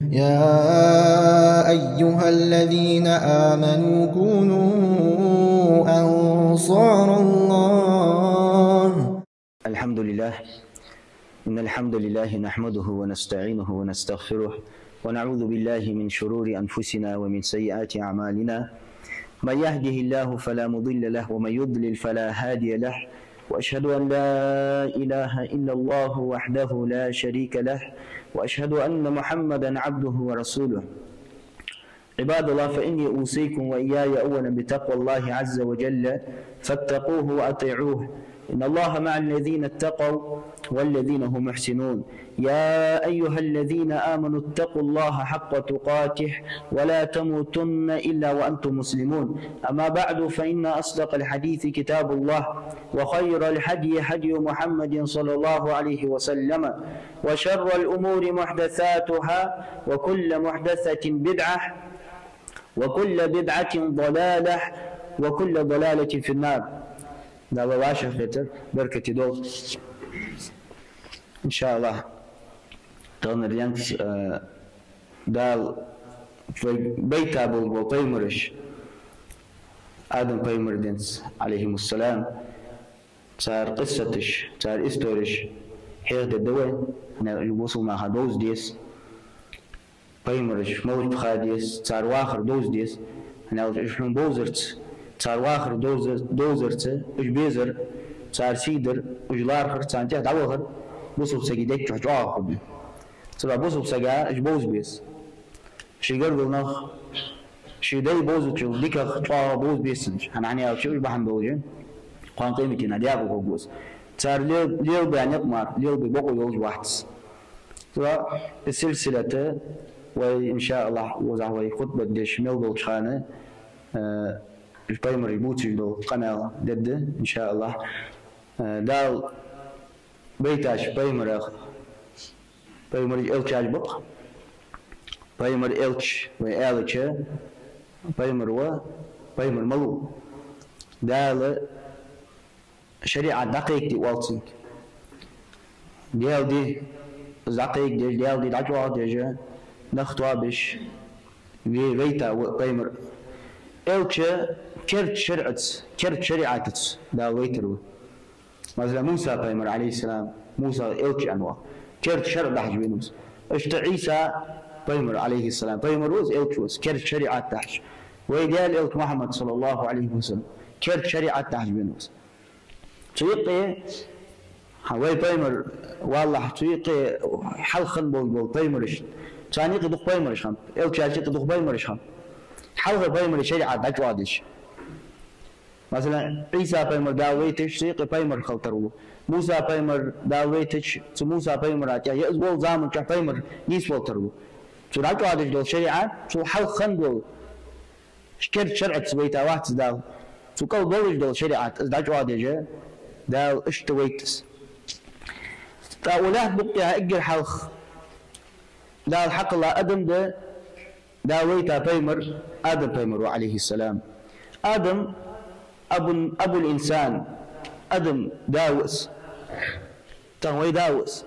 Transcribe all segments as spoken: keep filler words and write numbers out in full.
يا أيها الذين آمنوا كونوا أنصار الله. الحمد لله. إن الحمد لله نحمده ونستعينه ونستغفره، ونعوذ بالله من شرور أنفسنا ومن سيئات أعمالنا. من يهده الله فلا مضل له، ومن يضلل فلا هادي له. وأشهد أن لا إله إلا الله وحده لا شريك له، وأشهد أن محمدا عبده ورسوله. عباد الله، فإني أوصيكم وإياي أولا بتقوى الله عز وجل، فاتقوه وأطيعوه. إن الله مع الذين اتقوا والذين هم محسنون. يا أيها الذين آمنوا اتقوا الله حق تقاته ولا تموتن إلا وأنتم مسلمون. أما بعد، فإن أصدق الحديث كتاب الله، وخير الهدي هدي محمد صلى الله عليه وسلم، وشر الأمور محدثاتها، وكل محدثة بدعة، وكل بدعة ضلالة، وكل ضلالة في النار. Дала вай вӀашагӀкхетар беркате долда. ИншааллахӀ, тахан денз, э, Дала вай байта болаш бола пайхамараш, Адам пайхамар денз, Ӏалайхимуссалам, цар къиссаташ, цар истореш хьехадергда вай, хӀана аьлча бусалба наха довза деза. Пайхамараш малаш ба ха деза, цар вахар довза деза, хӀана аьлча уж хьона бовзарца, цар вахар довза-, довзарца, уж безар, цар сий дар, уж лархӀар, царна тӀехьа дӀавахар бусалба сага дегчу чӀоагӀа хургда. Цудухьа бусалба сага уж бовза беза. Ший гаргара нах, ший дай бовзачул дикагӀа, чӀоагӀа бовза беза царна уж. ХӀана, хӀана аьлча уж бахьан долаш, кхоана къематдийнахьа декъала хургва из. Цар лел-, лелабаь никъ мара, лелабе бокъо йолаш вац. Цудухьа из силсилат вай, иншааллахӀ, укхаза вай хутбат деш мел долча хана, э, пайхамараш бувцаш дола къамаьл дергда, иншааллахӀ. Э, Дала байташ пайхамараш, пайхамараш элчаш ба-кх. Пайхамар элча вай аьлча, пайхамар ва, пайхамар малув? Дала шариӀат дӀакхайкаде оал цунга. Даьла ди дӀакхайкадеш, Даьла ди дӀачӀоагӀдеш, нах тоабеш ве-, вайта ва пайхамар. Элча керда шариӀатаца, керда шариӀатаца Дала вайтар ва. Масала, Муса пайхамар, Ӏалайхиссалам, Муса элча аьнна ва. Керда шарӀ дахьаш вена ва из. Иштта Ӏийса пайхамар, Ӏалайхиссалам, пайхамар ва из, элча ва из, керда шариӀат дахьаш. Вай Даьла элча Мухьаммад, саллаллахӀу Ӏалайхи ва саллам, керда шариӀат дахьаш вена ва из. Цу юкъе, хьа, вай пайхамар валлахь, цу юкъе хьалха хинна болаш бола пайхамараш, царна юкъе дукха пайхамараш хиннаб, элчаш юкъе дукха пайхамараш хиннаб. Хьалха пайхамара шариӀат дӀачӀоагӀдеш. Масала, Ӏийса пайхамар Дала вайташ, цу юкъе пайхамар хила тарлу. Муса пайхамар Дала вайташ, цу Муса пайхамара тӀехьа, е из волча заман чухь пайхамар нийсвала тарлу. Цу дӀачӀоагӀдеш дола шариӀат, цул хьалха хинна дола керда шариӀатаца вайта вац из Дала. Цу кӀал долаш дола шариӀат, из дӀачӀоагӀдеш, Дала иштта вайт из. ТӀаккха укх лаьтта букъ тӀа эггара хьалха Дала хьакхелла адам да, Дала вайта пайхамар Адам пайхамар ва, Ӏалайхиссалам. Адам абун-, абул инсан, Адам да ва из. Тахан вай да ва из.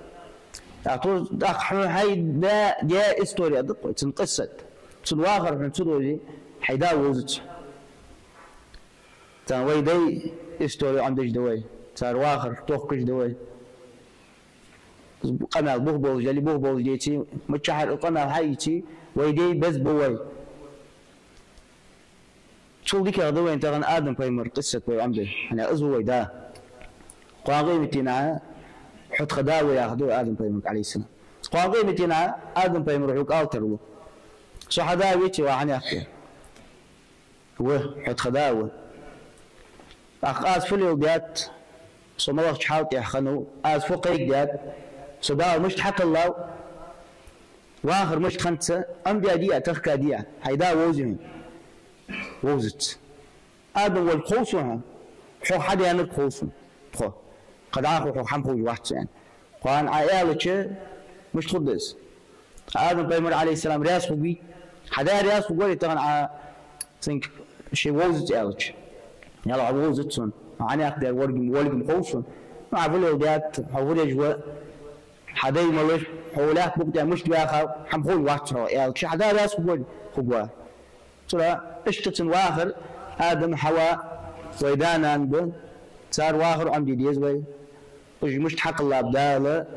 ТӀаккха тхо, тӀаккха хьона хьай да, даь истори а да-кх вай, цун къиссат. Цун вахар хьона ца довзе, хьай да вовзац хьо. Тахан вай дай истори Ӏомадеш да вай, цар вахар тохкаш да вай. Къамаьл бух болаш дале, бух болаш деце, миччахьара къамаьл хьаийце, вай дай беза ба вай. Цул дикагӀа да вайна тахан Адам пайхамара къиссат вай Ӏомаде, хӀана аьлча из ва вай да. Кхоана къематдийнахьа хьо тха да ва яхаргда вай Адам пайхамарга, Ӏалайхиссалам. Кхоана къематдийнахьа Адам пайхамара хьога ала тарлу: со хьа да веций, ва хьанехк? Ва, хьо тха да ва. ТӀаккха аз фу леладаьд, со малагӀча хьала тӀа хиннав, аз фу кхайкадаьд, со Дала мишта хьакхеллав, вахар мишта хиннад са, Ӏомадаьдий Ӏа, тахкадий Ӏа, хьай да вовзий хьона? Вовзац. Адам волга хов сона хьо, хьох хьадаьннарг хов сона тхо. Кхы дӀахо хьох хӀама ховш вац со, аьнна. Кхоана Ӏа аьлча, мишта хургда из? Адам пайхамар, Ӏалайхиссалам, раьза хургвий? Хьа да раьза хургварий тахан Ӏа цунга ше вовзац аьлча? Яла, хьо вовзац сона. Хьо хьанехк дар волга-м, волга-м хов сона. Хьо фу леладаьд, хьо фу деш ва, Хьа дай малаш, хьо лаьтта букъ тӀа мишта ваьха, хӀама ховш вац хьо, аьлча, хьа да раьза хургва, хургва. Цудухьа иштта цун вахар Адам, Хьава, вай да-нана да, цар вахар Ӏомаде деза вай. Уж мишта хьакхеллаб Дала,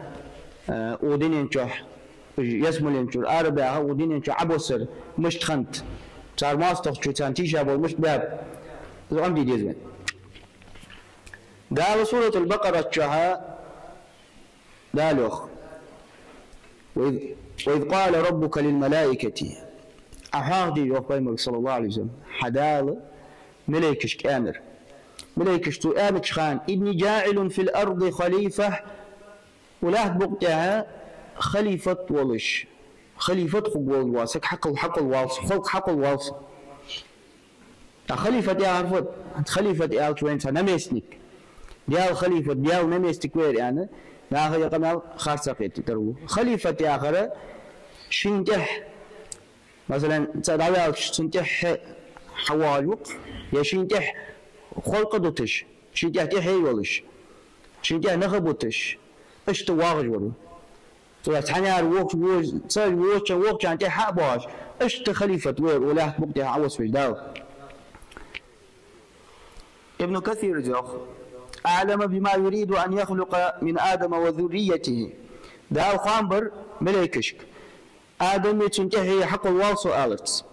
э, укх дунен чу, уж ялсмален чура арабаьха, укх дунен чу Ӏобоссар мишта хиннад, цар моастагӀчо царна тийша бола мишта баьб, из Ӏомаде деза вай. Дала Суратуль-Бакъара чу Дала йоах: «وإذ، وإذ قال ربك للملائكة». Ӏа хьоахаде, йоах Пайхамарга, صلى الله عليه وسلم, хьа Дала малейкашка аьннар. Малейкаша цо аьннача хана: «إني جاعل في الأرض خليفة». Укх лаьтта букъ тӀа халифат волаш, халифат хургволаш вола саг хьакхел-, хьакхелла воал со, халкъ хьакхелла воал со. ТӀаккха халифат яхар фуд? Халифат аьлча вайна цхьа наместник. Даьла халифат, Даьла наместник ва ер аьнна, наха ер къамаьл харцахьа кхетадаьр ва. Халифат яхар шийна тӀехьа, масала, цхьа дӀаваьлча цунна тӀехьа хьавоагӀаш ва-кх, е шийна тӀехьа халкъ а дуташ, шийна тӀехьа тӀехье а йолаш, шийна тӀехьа нах а буташ, иштта воагӀаш вар ва. Цудухьа цхьаннера вокх-, вож-, цхьа воча-, вокхачарна тӀехьа хьа а боагӀаш, иштта халифат ва ер укх лаьтта букъ тӀа Ӏовоссавеш Дала. Ибн Касира йоах: «أعلم بما يريد أن يخلق من آدم وذريته». Дала хоам бар малейкашка, Адамеи цунна тӀехьеи хьакхелла воал со аларца.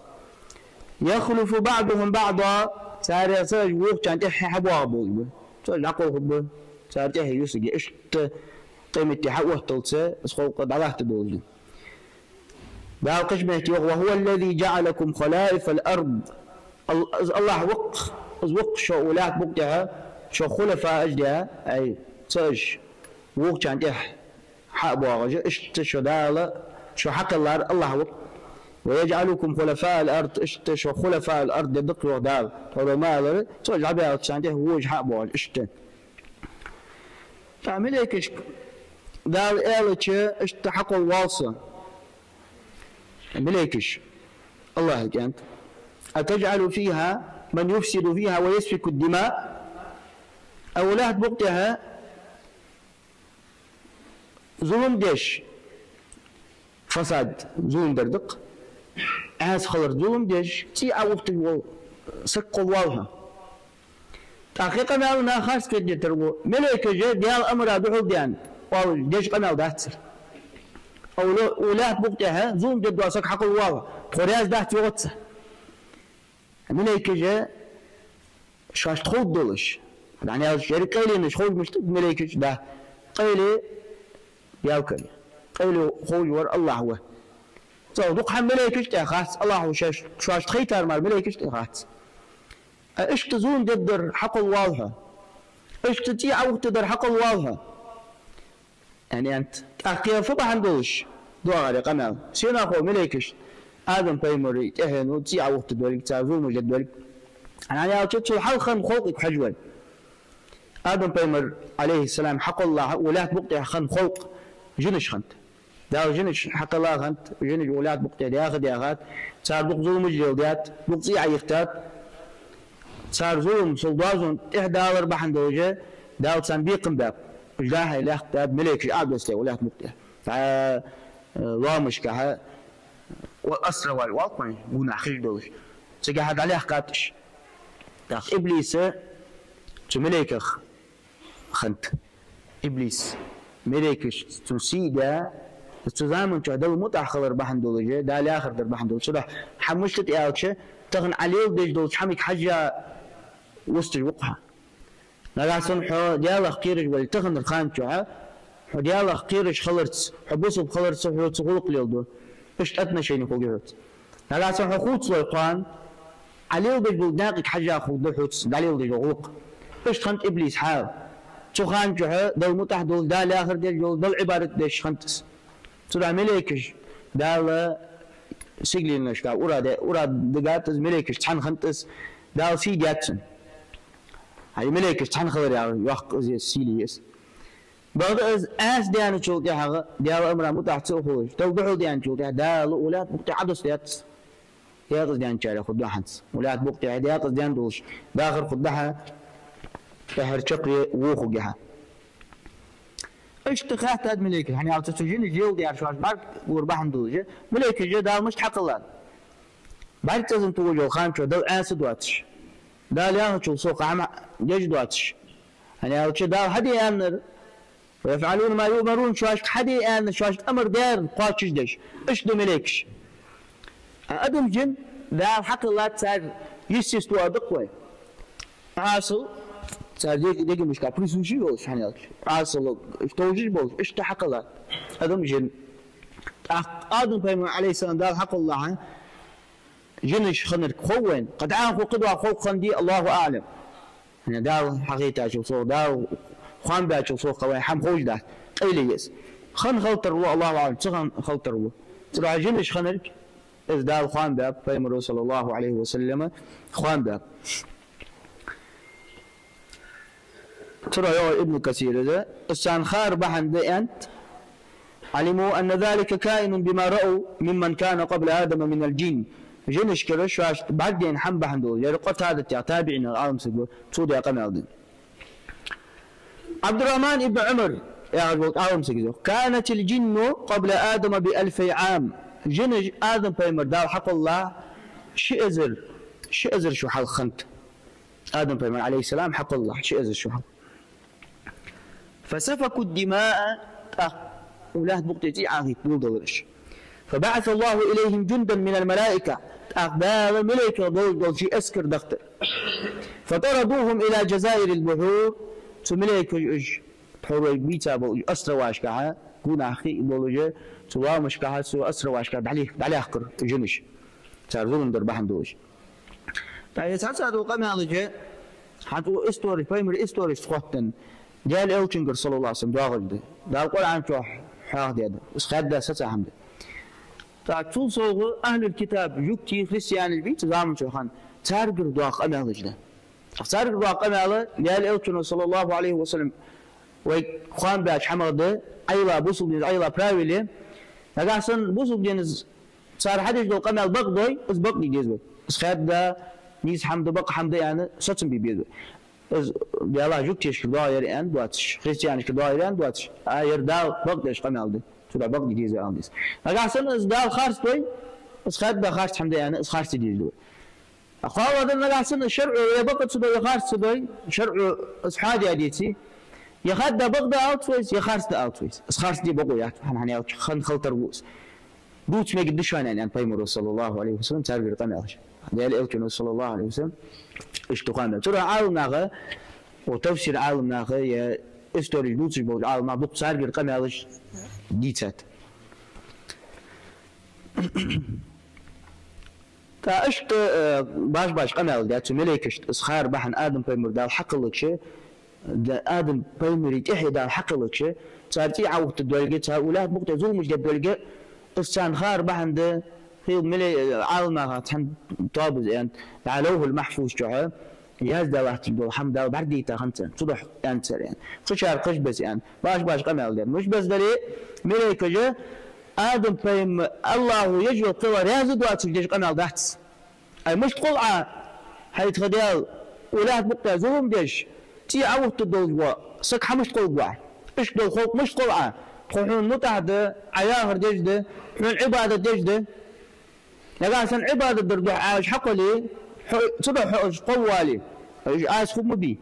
«يخلف بعضهم بعضا», царех цхьабараш вокхачарна тӀехьа хьабоагӀаргболаш ба. Цхьабараш дӀакхалхаргба, цар тӀехье юсаргья, иштта къематди хьаотталца из халкъ дӀалаттаргдолаш да. Дала кхыча метте йоах: «وهو الذي جعلكم خلائف الأرض». Ал-, из АллахӀ ва-кх, из ва-кх шо укх лаьтта букъ тӀа, шо хулафаъаш а даь, ай, цхьабараш вокхачарна тӀехьа хьа а боагӀаш, иштта шо Дала, шо хьакхеллар АллахӀ ва-кх. «ويجعلكم خلفاء الأرض», иштта шо хулафаъуль-ард дергда-кх, йоах Дала. Тхьовра ма аллара, цхьабараш дӀабаьлча царна тӀехьа вожаш хьа а боагӀаш, иштта. ТӀаккха малейкашка Дала аьлча, иштта хьакхелла воал со. Малейкаш, АллахӀа кӀаьнк: «أتجعل فيها من يفسد فيها ويسفك الدماء». Укх лаьтта букъ тӀа зулам деш, фасад, зулам дар да-кх, Ӏаьса хилар, зулам деш, цӀий Ӏоухийташ вола саг кхелла воал хьо. ТӀаккха ер къамаьл наха харцахьа кхетадаьр ва. Малейкаша Даьла амара духьал даьнна оалаш деш къамаьл дац ер. Укх ло-, укх лаьтта букъ тӀа зулам дергдола саг хьакхелла воал хьо, тхо раьза дац, йоах цар. Малейкаша шоашта ховргдолаш, дӀаьннелаш, еррига къайленаш ховш мишта да малейкашта, да, къайле Даьла кара я. Къайле ховш вар АллахӀ ва. Цудухьа дукха хӀама малейкашта тӀа хац, АллахӀа шоаш-, шоашта хайтар мара малейкашта тӀа хац. А иштта зулам дергдар хьакхелла воал хьо, иштта цӀий Ӏоухийтаргдар хьакхелла воал хьо, аьнна, аьннад. ТӀаккха фу бахьан долаш доагӀар ер къамаьл? Сенах хов малейкашта Адам пайхамара тӀехьено цӀий Ӏоухийтаргдолга, цар зуламаш дергдолга? ХӀана аьлча, цул хьалха хинна халкъага хьажа вай. Адам пайхамар, Ӏалайхи ссалам, хьакхеллалехьа, укх лаьтта букъ тӀа хинна халкъ жинаш хиннад. Дала жинаш хьакхелла хиннад, жинаш укх лаьтта букъ тӀа даьха а даьхад, цар дукха зуламаш а леладаьд, дукха цӀий Ӏоихийтад. Цар зулам, цул доазон тӀехьа далар бахьан долаш, Дала царна бекхам баьб. Уж дӀа-хьа лаьттабаьб малейкаш Ӏодоссадаь укх лаьтта букъ тӀа. Цхьа, э, лоамашкахьа, о, островаш оал-кх вайна, гонахьа хиш долаш. Цигахьа дӀалаьхкад уж. ТӀаккха иблис цу малейкех хиннад. Иблис, малейкаш цунна сий а даь, цу заман чухь Далла мутӀахьа хилар бахьан долаш, Дала яхар дар бахьан долаш. Цудухьа хӀама мишта да аьлча, тахан Ӏа леладеш долча хӀамага хьежжа вусташ ва-кх хьо. Нагахьа санна хьо Даьлах кхераш вале, таханара хана чухь хьо Даьлах кхераш хиларца, хьо бусалба хиларца хьоца гӀулакх леладу. Иштта отношени хургья хьоца. Нагахьа санна хьо хувцалой кхоана, Ӏа леладеш бола наькъага хьежжа хургда хьоца дӀалеладеш дола гӀулакх. Иштта хиннад иблиса хьал. Цу хана чухь Далла мутӀахьа долаш, Дала яхар деш долаш, Далла Ӏибадат деш хиннад из. Цудухьа малейкаш Дала сигаленашка ура де-, ура дигад из, малейкаш цхьана хиннад из, Дала сий даьд цунна. Хьай малейкаш цхьана хилар яхар йоккха из сийле я из. Бакъда из Ӏаьса даьнначул тӀехьагӀа, Даьла амара мутӀахьа ца а хулаш, Далла духьал даьнначул тӀехьагӀа, Дала укх лаьтта букъ тӀа Ӏодоссадаьд из. Декъаза даьнначарех хургда хьо хӀанз. Укх лаьтта букъ тӀа декъаза даьнна долаш дахар хургда хьа, тӀехьара чаккхе вохаргья хьо. Иштта хаьттад малейкаша, хӀана аьлча цу жинаш леладаьр шоаш бӀаргагур бахьан долаш, малейкаша Дала мишта хьакхеллад. БӀарг цӀенза тӀа йолча хана чу Далла Ӏаса доацаш, Дала яхачул совгӀа хӀама деш доацаш. ХӀана аьлча Дала хьаде аьннар, «ويفعلون ما يؤمرون», шоашка хьаде аьнна, шоашка амар даьр кхоачашдеш. Иштта да малейкаш. А адам-жин Дала хьакхеллад цар естество а даккха вай. Ӏасал, цар дег-, дегашка присуще йолаш, хӀана аьлча Ӏасал товжаш болаш, иштта хьакхеллад адам-жин. ТӀаккха Адам пайхамар, Ӏалайхи ссалам, Дала хьакхеллалехьа, жинаш хиннар хов вайна. Кхы дӀахо кхыдола халкъ хиннадий, Аллаху аӀлам. ХӀана, Дала хьахайтачул совгӀа, Дала хоам баьчул совгӀа вайна хӀама ховш дац. Къайле я из. Хинна хила тарлу, Аллаху аӀлам, ца хинна хила тарлу. Цудухьа жинаш хиннар, из Дала хоам баьб, пайхамара, саллаллаху Ӏалайхи ва саллама, хоам баьб. Цудухьа йоах Ибн Касира, из царна хар бахьан да аьннад: «علموا أن ذلك كائن بما رأوا ممن كان قبل آدم من الجن». Жинашкара шоашта бӀаргадайна хӀама бахьан долаш, ер Къатадатах, табиӀинех Ӏалам саг ва, цо даь къамаьл да. Ӏабдуррахьман ибн Ӏумар яхаш вола Ӏалам саг из йоах: «كانت الجن قبل آدم بألفي عام». Жинаш Адам пайхамар Дала хьакхеллалехьа ши эзар, ши эзар шу хьалха хиннад. Адам пайхамар, Ӏалайхи ссалам, хьакхеллалехьа ши эзар шу хьалха. «فسفكوا الدماء», тӀаккха укх лаьтта букъ тӀа цӀий Ӏохайта доладелар уж. «فبعث الله إليهم جندا من الملائكة», тӀаккха Дала малейкех долаш дола ший эскар дахийтар. «فطردوهم إلى جزائر البحور», цу малейкаша уж тхьовра бийца бола уж островашкахьа, гонахьа хий болаш, цу лоамашкахьа, цу островашкахьа дӀале-, дӀалаьхкар жинаш, цар зулам дар бахьан долаш. ТӀаккха ер цхьацца дола къамаьлаш, хӀанз укх истореш, пайхамарий истореш хоттаденна, Даьла Элчангара, саллаллаху Ӏалайхи ва саллам, доагӀаш да. Дала Къуръан чу хьоахадаьд, из хаьдда саца хӀама да. ТӀаккха цул совгӀа ахӀлул-китаб, жугтий, христианаш бий цу заман чухь хинна, царгара доагӀа къамаьлаш да. ТӀаккха царгара доагӀа къамаьл Даьла Элчано, саллаллаху Ӏалайхи ва саллам, вайга хоам баьча хӀамах да, Ӏайла, бусалба динца Ӏайла правило. Нагахьа санна бусалба динца цар хьадеш дола къамаьл бакъ дой, из бакъ де деза вай. Из хаьдда, нийса хӀама да, бакъ хӀама да аьнна, соцам бе беза вай. Из, Даьллахь, жугтешкара доагӀа яр аьнна доацаш, христианашкара доагӀа яр аьнна доацаш, а ер Дала бакъдеш къамаьл да, цудухьа бакъ де деза ала деза. Нагахьа санна из Дала харц дой, из хаьдда харц хӀама да аьнна, из харц де деза вай. А кхоалагӀа да, нагахьа санна шарӀо е бакъ ца дой, е харц ца дой, шарӀо из хьоадаь деце, е хаьдда бакъ да оалац вай из, е харц да оалац вай из. Из харц де бокъо яц, хӀана, хӀана аьлча хинна хила тарлу из. Дувца мегаргда шоана, аьннад пайхамаро, саллаллаху Ӏалайхи ва саллам, царгара къамаьлаш. Даьла Элчано, саллаллаху Ӏалайхи ва саллам, иштта къамаьл. Цудухьа Ӏаламнаха, укх тафсир Ӏаламнаха, е истореш дувцаш болча Ӏаламнаха дукха царгара къамаьлаш дийцад. ТӀаккха иштта, э, баш-баш къамаьл даьд цу малейкашта, из хар бахьан Адам пайхамар Дала хьакхеллача, да-, Адам пайхамара тӀехье Дала хьакхеллача, цар цӀий Ӏоухта долга, цар укх лаьтта букъ тӀа зуламаш де долга, из царна хар бахьан да, хила малей-, Ӏаламнаха цхьан тоабаша аьннад, дӀа Лавхьул-Махьфуз чухьа яздаь латташ дола хӀама Дала бӀаргадайта хиннад царна, цудухьа аьннад цар аьнна. Кхычар кхыча беса аьннад. Баш-баш къамаьл даьд. Мишта беса дале, малейкаша Адам пайхамар, Аллахьо еш йола кхелла раьза доацаш деш къамаьл дац. Ай, мишта кхолл Ӏа, хӀай тха Даьла, укх лаьтта букъ тӀа зулам деш, цӀий Ӏоухта долаш вола саг хьа мишта кхолларгва Ӏа? Иштта дола халкъ мишта кхолл Ӏа? Тхо хьона мутӀахь да, Ӏа яхар деш да, хьона Ӏибадат деш да. Нагахьа санна Ӏибадат дар духьа Ӏа уж хьакхелле, хьо, цудухьа хьо уж кхоллавале, уж Ӏаса хургма бий.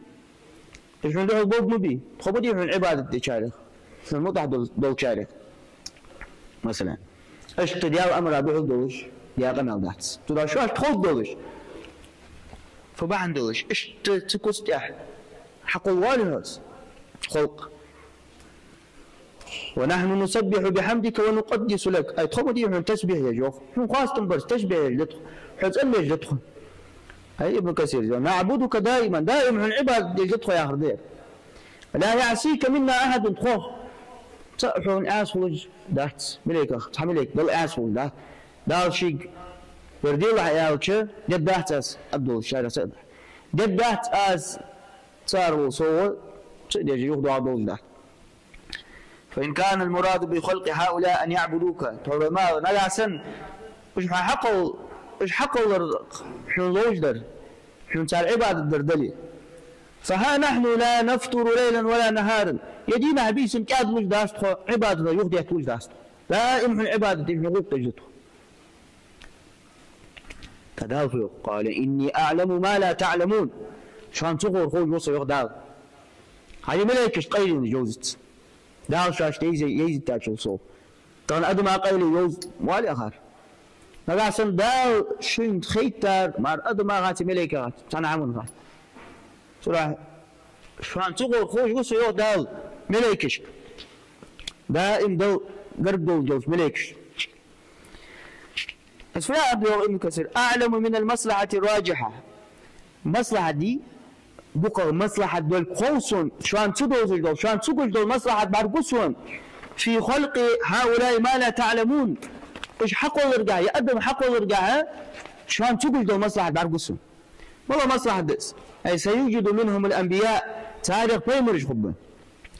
Уж хьона духьал болга ма бий. Тхо ма дий хьона Ӏибадат дечарех, хьона мутӀахь дол-, долчарех. Масала, иштта Даьла амара духьал долаш даь къамаьл дац. Цудухьа шоашта ховргдолаш, фу бахьан долаш, иштта цу куц тӀа хьакхоллавале хьо из, халкъ. «ونحن نسبح بحمدك ونقدس لك». Ай, тхо ма дий хьона тасбихь еш, йоах. Хьона хоастам барца тасбихь еш да тхо. Хьо цӀенбеш да тхо. Ай, Ибн Касира йоах: «نعبدك دائما», даим хьона Ӏибадат деш да тхо яхар да ер. «لا يعصيك منا أحد», тхох цаӀ хьона Ӏаса хулаш дац, малейкех, цхьа малейк Далла Ӏаса хулаш дац. Дала шийга: «Ер делахь», аьлча, дергдац аз, Ӏабдулла, шаьра са а да. Дергдац аз, цар вола совгӀа ца а деш, юха доагӀа долаш дац. «فإن كان المراد بخلق هؤلاء أن يعبدوك», тхьовра ма аьлча, нагахьа санна уж хьо хьакхолл-, уж хьакхоллар хьона ловш дар, хьона цар Ӏибадат дар дале, فها نحن لا نفتر ليلا ولا نهارا. Е дийнахьа, бийсанна кӀаьдлуш дац тхо, Ӏибадата юхадетталуш дац тхо. Даим хьона Ӏибадат де, хьона гӀулакх деш да тхо. ТӀаккха Дала фу йоах: قال إني أعلم ما لا تعلمون. Шоана ца ховр ховш ва со, йоах Дала. Хьажал, малейкашта къайленаш йовзац. Дала шоашта йовза-, йовзийтачул совгӀа. Тахан адама къайле йовза ма вале акхар. Нагахьа санна Дала шийна хайтар мара адама хац, малейка хац, цхьанне хӀаман хац. Цудухьа шоана ца ховр ховш ва со, йоах Дала, малейкашка. Даим Далла гарга долаш йолча малейкашта. Из фу яхар да, йоах Ибн Касира: أعلم من المصلحة الراجحة. Маслахьат дий, дукхагӀа маслахьат долга хов сона, шоана ца довзаш дола, шоана ца гуш дола маслахьат бӀаргагу сона. في خلق هؤلاء ما لا تعلمون. Уж хьакхолларгахьа, е адам хьакхолларгахьа, шоана ца гуш дола маслахьат бӀаргагу сона. МалагӀа маслахьат да из? أي سيوجد منهم الأنبياء, царех пайхамараш хургба.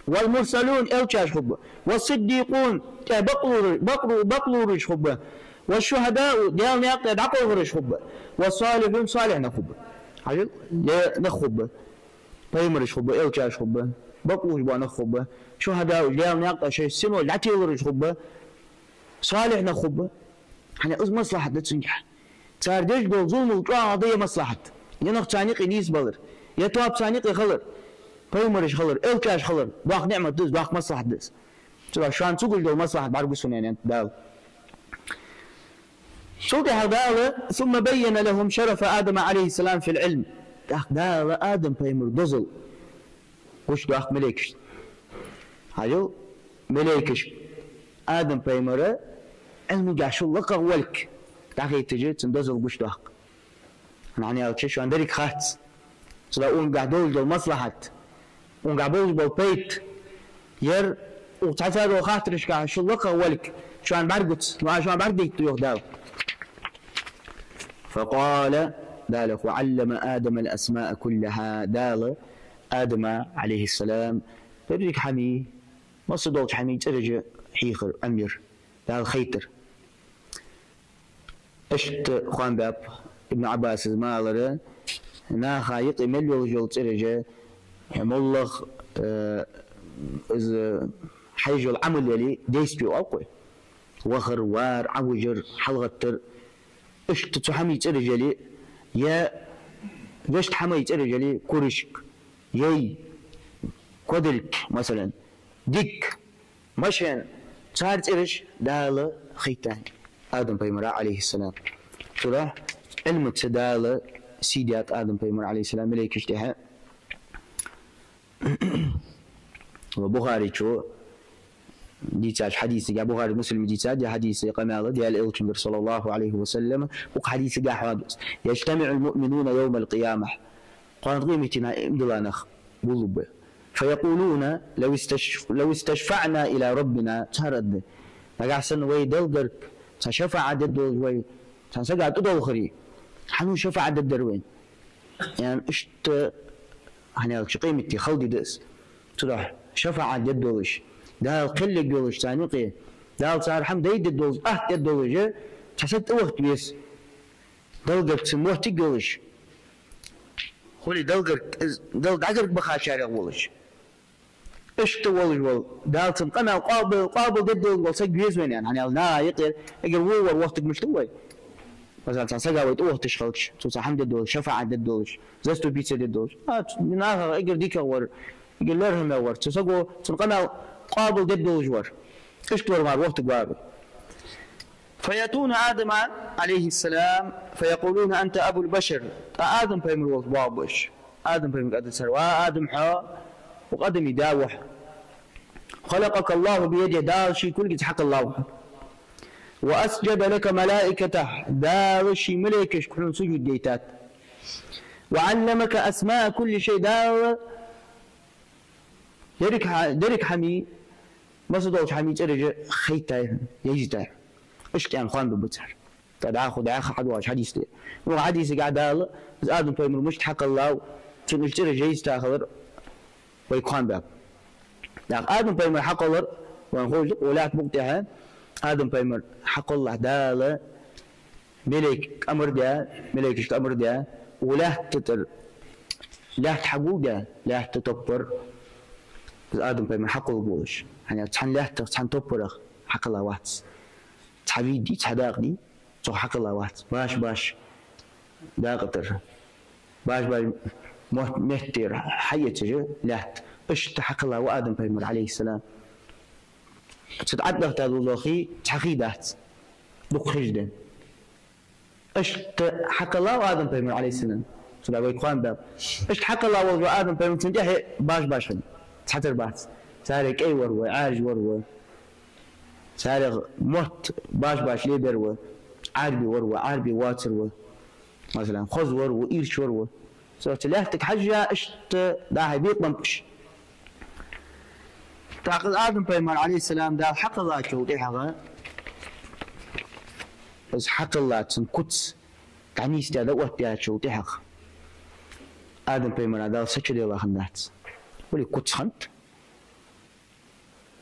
والمرسلون, элчаш хургба. والصديقون, тӀехьа бакълувр-, бакълу-, бакълувраш хургба. والشهداء, Даьла наькъа тӀа дӀакхалхараш хургба. والصالحون, салихӀ нах хургба. Хьажал, е нах хургба. Пайхамараш хургба, элчаш хургба. Бакълувш бола нах хургба. شهداء, Даьла наькъа тӀа шоай синош дӀателараш хургба. СалихӀ нах хургба. ХӀана, из маслахьат да цунгахьа. Цар деш дола зулам чӀоагӀа да, е маслахьат. Е нах царна юкъе нийсбалар, е тоаба царна юкъе хилар, пайхамараш хилар, элчаш хилар. Доккха ниӀмат да из, доккха маслахьат да из. Цудухьа шоана ца гуш дола маслахьат бӀаргагу сона, аьннад Дала. Цул тӀехьагӀа Дала: ثم بين لهم شرف آدم عليه السلام في العلم. ТӀаккха Дала Адам пайхамара дозал гучадоаккх малейкашта. Хьажал, малейкашка Адам пайхамара Ӏилмангахьа шул лакхагӀа волга дӀахайташ, цун дозал гучадоаккх. ХӀана аьлча, шоана деррига хац. Цудухьа унгахьа долаш дола маслахьат, унгахьа болаш бола пайда, ер укх цхьацца долча хаттарашкахьа шул лакхагӀа волга шоана бӀаргагуц, ну, аз шоана бӀаргадайта, йоах Дала. فقال, Дала йоах: وعلم آدم الأسماء كلها. Дала Адама, عليه السلام, деррига хӀамий, массадолча хӀамий цӀераш хьийхар, Ӏомаяьр, Дала хайтар. Иштта хоам баьб Ибн Ӏаббаса ма аллара, наха юкъе мел йолаш йола цӀераш, моллагӀа, э, из хьайжа йола Ӏамал яле, действие оал-кх вай. Вахар, вар, Ӏовижар, хьалгӀаттар. Иштта цу хӀамий цӀераш яле, е вешта хӀамай цӀераш яле, курышка, яй, кодилг, масала, дик, машен, цар цӀераш Дала хайтад Адам пайхамара, عليه السلام. Цудухьа Ӏилмаца Дала сий даьд Адам пайхамара, عليه السلام, малейкашта тӀехьа. Ва Бухарийчо дийцача хьадисагахьа, Бухарийс, Муслима дийцад ер хьадис, къамаьл да Даьла Элчангара, صلى الله عليه وسلم, укх хьадисагахьа хьоадус: يجتمع المؤمنون يوم القيامة. Кхоана къематдийнахьа иман дилла нах гуллуб. فيقولون: لو استش-، لو استشفعنا إلى ربنا. Цар аргда: нагахьа санна вай Далла гарга цхьа шафаӀат дергдолаш вай цхьан сага тӀадоаллахаре, хьан шафаӀат дергдар вайна? Яъни иштта, хӀана аьлча, къематди хала ди да из. Цудухьа шафаӀат дергдолаш, Дала кхел лергйолаш царна юкъе, Дала цар хӀама дайдергдолаш, атта дергдолаш, цхьа саг тӀавахийта веза. Далла гарга цун моттиг йолаш, хуле Далла гарга, из Далла дӀагарга бахачарех волаш. Иштта волаш вола, Дала цун къамаьл къоабал-, къоабал дергдолаш вола саг веза вайна, яъни, хӀана аьлча, наха юкъера, эггара во вар вохийтаргвац вай. Масала, цхьан сага вай тӀавохийташ хилча, цунца хӀама дергдолаш, шафаӀат дергдолаш, заступиться дергдолаш. А, наха эггара дикагӀа вар, эггара лерхӀамегӀа вар, цу саго цун къамаьл къоабал дергдолаш вар. Иштта вар мара вохийтаргвац вай. فيأتون آدم عليه السلام فيقولون: أنت أبو البشر. ТӀаккха Адам пайхамар волча боагӀа уж. Адам пайхамарга аргда цар: ва Адам, хьо укх адамий да ва хьо. خلقك الله بيده, Дала ший кулгаца хьакхеллав хьо. وأسجد لك ملائكته, Дала ший малейкашка хьона сужуд дайтад. وعلمك أسماء كل شيء, Дала деррига хӀа-, деррига хӀамий, массадолча хӀамий цӀераш хайтад хьона, йовзийтад хьона. Иштта аьнна хоам баьб цар. ТӀаккха дӀахо, дӀахо хьадоагӀаш хьадис да ер. Укх хьадисагахьа Дала из Адам пайхамар мишта хьакхеллав, цун уж цӀераш йовзийта хилар вайга хоам баьб. ТӀаккха Адам пайхамар хьакхоллар, вайна ховш да-кх, укх лаьтта букъа тӀа Адам пайхамар хьакхоллалехь Дала малейкашка амар даьд, малейкашка амар даьд, укх лаьтта тӀара Лаьтта хьагулдаь, лаьтта топпар, из Адам-пайхамар хьакхолларгволаш. ХӀана аьлча цхьан лаьттах, цхьан топпарах хьакхелла вац. Цхьа вий дий, цхьа дакъа дий, цох хьакхелла вац. Баш-баш дакъа тӀара, баш-баш мотт-, метта тӀара хьаэцаш лаьтта. Иштта хьакхелла ва Адам-пайхамар, Ӏалайхи ссалам. Цу тӀа Ӏаддахта дуллохи, цхьа хий дац. Дукха хиш да. Иштта хьакхелла ва Адам-пайхамар, Ӏалайхи ссалам. Цудухьа вай кхоана баьб. Иштта хьакхелла волаш ва Адам-пайхамар, цун тӀехьа баш-баш хиннай. Цхьатара бац. Царех кӀай вар ва, Ӏаьржа вар ва. Царех мотт баш-баш лебер ва. Ӏарбий вар ва, Ӏарбий воацар ва. Масала, хоза вар ва, ирча вар ва. Цу, цу лаьттага хьежжа, иштта дӀа-хьа бекъа баьб уж. ТӀаккха из Адам-пайхамар, Ӏалайхи ссалам, Дала хьакхеллачул тӀехьагӀа, из хьакхелла цун куц дӀанийсдаь дӀаоттадаьчул тӀехьагӀа, Адам-пайхамара Дала са чуделла хиннадац. Хуле куц хиннад,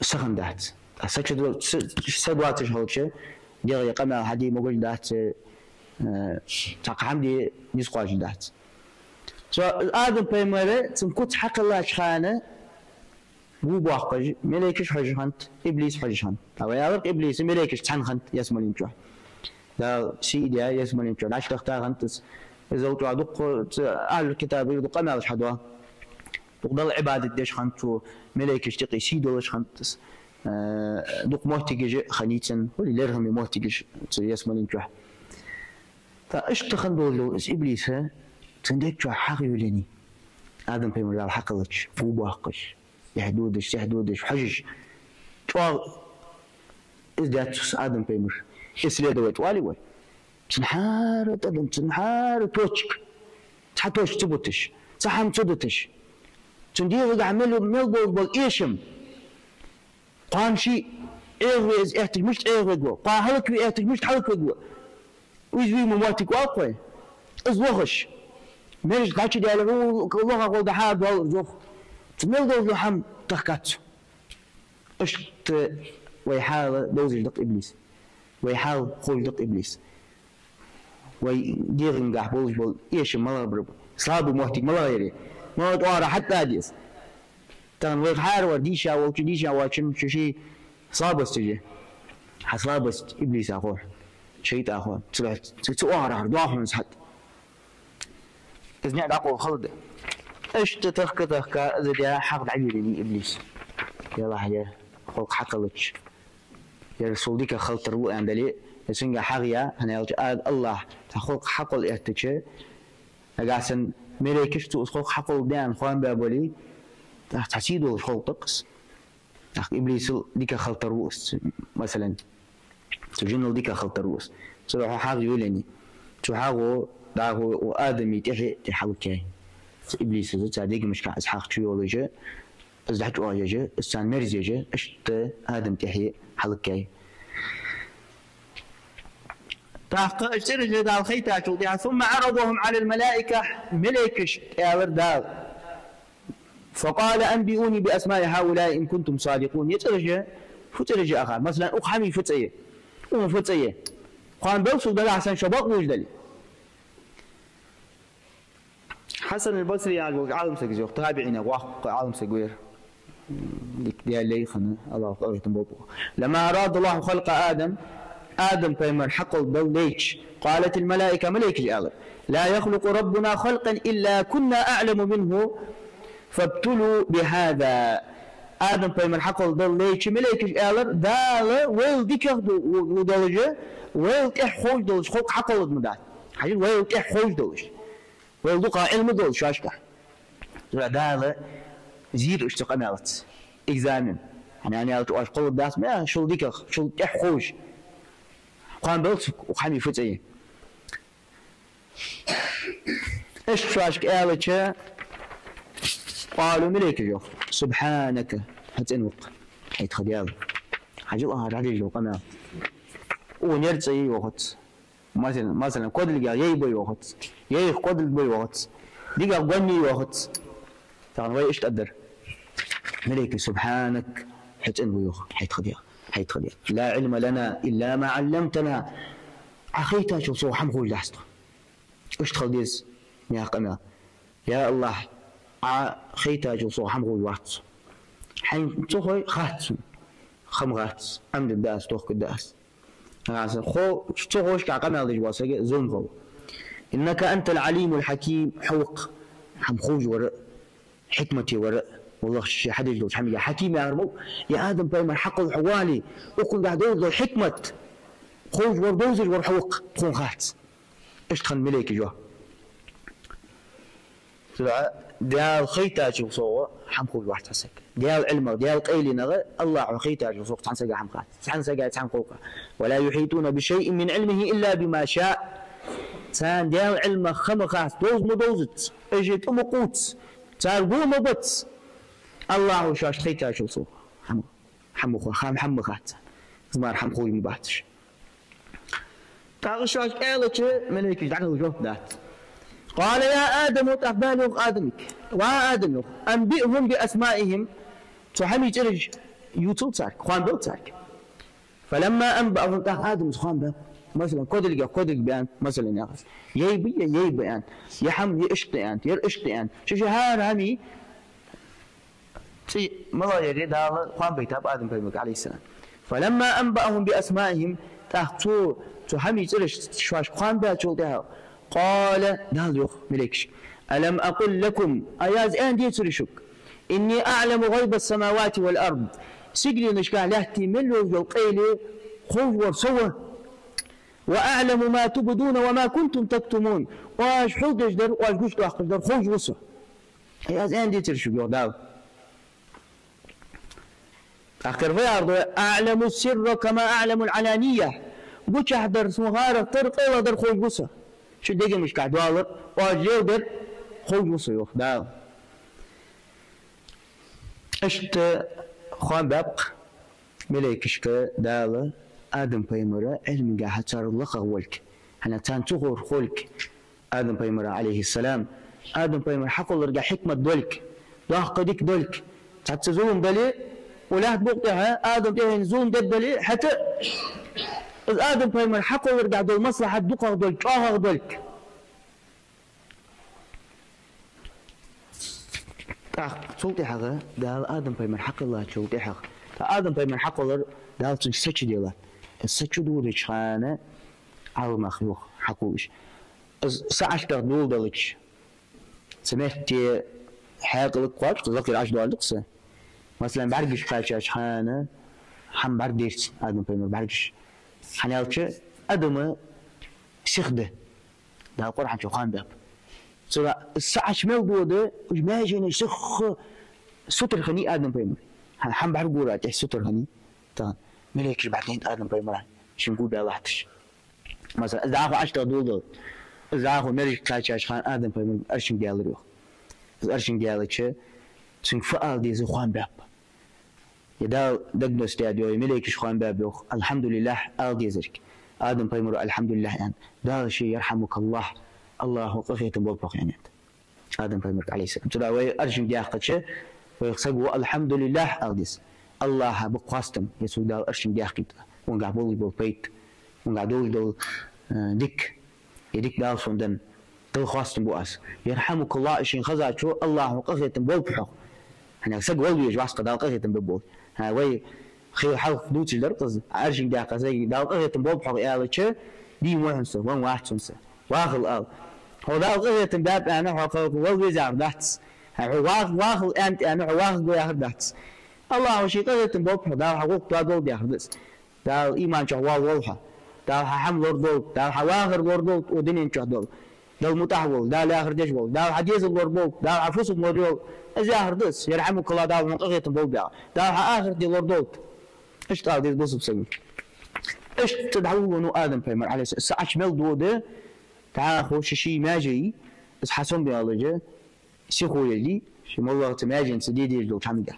са хиннадац. А са чу-, са, са доацаш хилча, дегӀа къамаьл хьаде могаш дац, э, цхьаккха хӀама де низ кхоачаш дац. Цу Адам-пайхамара цун куц хьакхеллача хана во боаккхаш, малейкаш хьожаш хиннад, иблис хьожаш хиннад. ТӀаккха вай аьлар-кх, иблиси малейкаши цхьана хиннад ялсмален чу. Дала сий даь ялсмален чу дӀачудахийта хиннад из. Иззал чӀоагӀа дукха цу ахьлул китабаша дукха къамаьлаш хьадоагӀа. Дукха Далла Ӏибадат деш хиннад цо, малейкашта юкъе сий долаш хиннад из. Э, дукха моттигаш хиннай цун, хуле лерхӀаме моттигаш цу ялсмален чу. ТӀаккха иштта хинна долаш дола из иблис цун дег чу хьагӀ йолаеннай. Адам-пайхамар Дала хьакхеллача, во боаккхаш, эхь додаш, сехь додаш, хьожаш. ЧӀоагӀа из даьд цо, Адам-пайхамар. Исследовать оалий вай. Цун хӀара тӀадам, цун хӀара точка. Цхьа точка ца буташ, цхьа хӀама ца дуташ. Цун дегӀагахьа мел, мел болаш бола эшам. Кхоана ше Ӏехаве из аьттув мишта Ӏехавергва, кхоана хӀалакве аьттув мишта хӀалаквергва. Уязвимый моттиг оал-кх вай. Из лохаш. Мераж дӀачудаьлар, лоха гӀолла дӀахьаргдоал из лоха. Цу мел долаш дола хӀама тахкад цо. Иштта вай хьал довзаш да-кх иблис. Вай хьал ховш да-кх иблис. Вай дегӀагахьа болаш бола эшам малагӀа бар ба, слабый моттиг малагӀа яр, малагӀа тӀа оагӀорахьа хьатӀадоал деза. Тахан вайх хьааравар дийша волча, дийша воацачунна ший слабосташ я. Хьа слабость иблиса хов, шайтӀа хов. Цу, цу, цу оагӀорахьара доагӀа хьона из хьатӀа. Из ниӀ дӀакъовла хала да. Иштта тахка-тахка из даь хьагӀ дӀайолаеннай иблис. Ялахь, ер халкъ хьакхеллача, ер сол дикагӀа хила тарлу аьнна дале, ер цунга хьагӀ яь, хӀана аьлча а-, АллахӀа цхьа халкъ хьакхолла эттача, нагахьа санна малейкаш цо из халкъ хьакхолла даьнна хоам баь бале, тӀаккха цхьа сий долаш халкъ да-кх из. ТӀаккха иблисал дикагӀа хила тарлу из, масала, цу жинал дикагӀа хила тарлу из. Цудухьа хьагӀ йолаеннай. Цу хьагӀо дӀахо укх Адама тӀехье а тӀа хьалакхаьй. Цу иблисаца цар дегашка из хьагӀ чуйолаеш, из дӀачуоалаеш, из царна мерзаеш, иштта Адама тӀехье хьалакхаьй. ТӀаккха уж цӀераш Дала хайтачул тӀехьагӀа, ثم عرضهم على الملائكة, малейкашта аьлар Дала. فقال أنبئوني بأسماء هؤلاء إن كنتم صادقين. Ер цӀераш, фу цӀераш я ахар? Масала, укх хӀаман фу цӀи я? Укхун фу цӀи я? Кхоана беллачул дагахьа санна шо бакъ вуж дале. Хьасан аль-Басри яхаш волча Ӏалам саго йоах, табиӀинех воккха Ӏалам саг вар. Дика Даьла лай хинна, АллахӀа къахетам болба. لما أراد الله خلق آدم, Адам-пайхамар хьакхолла Дала лайча, قالت الملائكة, малейкаша аьлар: لا يخلق ربنا خلقا إلا كنا أعلم منه فابتلوا بهذا. Адам-пайхамар хьакхолла Дала лайча, малейкаша аьлар: Дала вайл дикагӀа ду-, ду-, долаш, вайл тӀех ховш долаш халкъ хьакхолларгда ма дац. Хьажал, вайл тӀех ховш долаш. Вайл дукха Ӏилма долаш шоашкахь. Цудухьа Дала зийр уж цу къамаьлаца. Экзамен. ХӀана аьлча оаш кхолларгдац ма, шул дикагӀа, шул тӀех ховш. Кхоана беллача укх хӀаман фу цӀи я? Иштта шоашка аьлча, قالوا, малейкаша йоах: سبحانك, хьо цӀена ва-кх, хьайна тха Даьла. Хьажал, ахар хьадеш дола къамаьл. Укхун ер цӀи я йоахац. Масала, масала, кодилгах яй ба йоахац, яйх кодилг ба йоахац, дигах гонни йоахац. Тахан вай иштта аргдар. Малейкаша: سبحانك, хьо цӀена ва йоах, хьайна тха Даьла, хьайна тха Даьла. لا علم لنا إلا ما علمتنا. Ӏа хайтачул совгӀа хӀама ховш дац тхона. Иштта хила деза наьха къамаьл. Я АллахӀ, Ӏа хайтачул сов хӀама ховш вац. Хьайна ца хой хац сона. Хам хац. Ӏомаде деза аз, тохкаргда аз. Хьа са хо-, ца ховш къамаьл деш вола саг зулам хов. «إنك أنت العليم الحكيم», хьо ва-кх хӀама ховш вар а, хьикмате вар а. ВаллахӀи, ше хьадеш долча хӀамага хьаким яхар ма ва, е Адам пайхамар хьакхолла хьо вале, укхунгахь долаш дола хьикмат ховш вар, довзаш вар хьо ва-кх, тхона хац. Иштта хиннад малейкаша. Цудухьа Даьла хайтачул совгӀа хӀама ховш вац цхьа саг. Даьла Ӏилмах, Даьла къайленах АллахӀа хайтачул совгӀа цхьан сага хӀама хац. Цхьан сага, цхьан кхолка. «ولا يحيطون بشيء من علمه إلا بما شاء». Царна Даьла Ӏилмах ха ма хац, довза ма довзац, уж тӀа ма кхувц, цар го ма бац. АллахӀа шоашта хайтачул совгӀа хӀама, хӀама, хӀама, хӀама ма хац царна. Из мара хӀама ховш ма бац уж. ТӀаккха шоашка аьлча, малейкаша дӀахо жоп дац. «قال يا آدم», тӀаккха Дала йоах Адамага: «Ва Адам, — йоах, — أنبئهم بأسمائهم». Цу хӀамий цӀераш ювцал царга, хоам бел царга. «فلما أنبأهم», тӀаккха Адама хоам баьб. Масала, кодриг, кодриг баьннад, масала, яхаш. Яй ба, е яй ба аьннад. Е хӀама, е иштта аьннад, ер иштта аьннад. Ше-ше хӀара хӀамий цӀи малагӀа яр Дала хоам байтаб Адам пайхамарга, Ӏалайхи ссалам. «فلما أنبأهم بأسمائهم», тӀаккха цо цу хӀамий цӀераш шоашка хоам баьчул тӀехьагӀа, «قال», Дала йоах малейкашка: «ألم أقل لكم», Ӏа аз аьннадецарий шуга: «إني أعلم غيب السماوات والأرض», сигаленашкахьа лаьттахьа мел йолаш йола къайле ховш вар со ва. «وأعلم ما تبدون وما كنتم تكتمون», оаш хьулдеш дар, оаш гучадоаккхаш дар ховш ва со. Ӏа аз аьннадецарий шуга, йоах Дала. ТӀаккха кхы вай аргда: «أعلم السر كما أعلم العلانية». Гучахьа дар, сона хьарах дар, къайлагӀа дар ховш ва со. Шун дегашкахьа доалар, оаш леладер ховш ва со, йоах Дала. Иштта хоам баьб-кх малейкашка Дала Адам пайхамара Ӏилмагахьа цар лакхагӀа волга. ХӀана, царна цу ховра хулга Адам пайхамара, Ӏалайхи ссалам. Адам пайхамар хьакхолларга хьикмат долга, доккха дика долга. Цхьацца зулам дале, укх лаьтта букъа тӀа Адам тӀехьенна зулам дергдале, хӀаьта а из Адам пайхамар хьакхолларга дола маслахьат дукхагӀа долга, чӀоагӀагӀа долга. ТӀаккха цул тӀехьагӀа, Дала Адам пайхамар хьакхеллачул тӀехьагӀа, тӀаккха Адам пайхамар хьакхоллар Дала цунга са чу делад. Са чу додача хана, Ӏаламнаха йоах хьакхоллаш, из са Ӏочудаккха доладелча, цу метте хьаькъал кхоач, лакхера Ӏочудоалаш да-кх са. Масала, бӀаргаш кхаьчача хана хӀама бӀаргадайра цун, Адам пайхамара бӀаргаш. ХӀана аьлча, адама сиха да. Дала Къуръан чу хоам баьб. Цудухьа са Ӏочу мел дода, уж маьженаш сиха сутара хиннай Адам пайхамара. ХӀа-, хӀама бӀаргагора тӀехьа сутара хиннай. Тахан малейкаш бӀаргадайнад Адам пайхамара, шийна го баь латташ. Масала, из дӀахо Ӏочудаккха доладелча, из дӀахо маьженашка кхаьчача хана Адам пайхамар аршинга даьлар, йоах. Из аршинга даьлча, цунга фу ала деза хоам баьб. Е Дала дагадоссадаьд, е малейкаша хоам баьб, йоах, «الحمد لله» ала дезарг. Адам пайхамара «الحمد لله» аьннад. Дала ше «يرحمك الله», АллахӀа къахетам болба хьох, аьннад Адам пайхамарга, Ӏалайхи ссалам. Цудухьа вай аршинга даьккхача, вайх саг ва «الحمد لله» ала деза. АллахӀа ба-кх хоастам, е сога Дала аршинга даьккхийта, цунгахьа болаш бола пайда, цунгахьа долаш дола, э, дика. Е дика Дала сона денна, Далла хоастам бу аз. «يرحمك الله» шийна хезачо, АллахӀа къахетам болба хьох. ХӀана, саг вала везаш вац-кх Дала къахетам бергболаш. ХӀа, вай хи-, хьалха дувцаш дар-кх из, аршинга даьккха сага Дала къахетам болба хьох аьлча, дийна ва хьона са, венна вац хьона са. Вахал ала. Хьо Дала къахетам баьб аьнна, хьо кхы вала веза яхар дац. ХӀа, хьо вах-, вахал аьннад аьнна, хьо вахаргва яхар дац. АллахӀа ший къахетам болба хьох, Дала хьа гӀулакх тоадолда яхар да из. Дала иман чу валаволва хьо. Дала хьа хӀама лорадолда. Дала хьа вахар лорадолда укх дунен чу дола. Далла мутӀахьа вола, Дала яхар деш вола. Дала хьа дезал лораболба. Дала хьа фусам лорайолда. Из яхар да из. «يرحمك الله», Дала хьона къахетам болба яхар. Дала хьа ахарат ди лорадолда. Иштта ала деза бусалба сага. Иштта дӀаволавеннав Адам пайхамар, Ӏалайхи ссалам. Са Ӏочу мел дода, дӀахо ший-ший маьже, из хьасомабаьлча, сихо елий, ший моллагӀа цу маьженца де дезаш долча хӀаманга.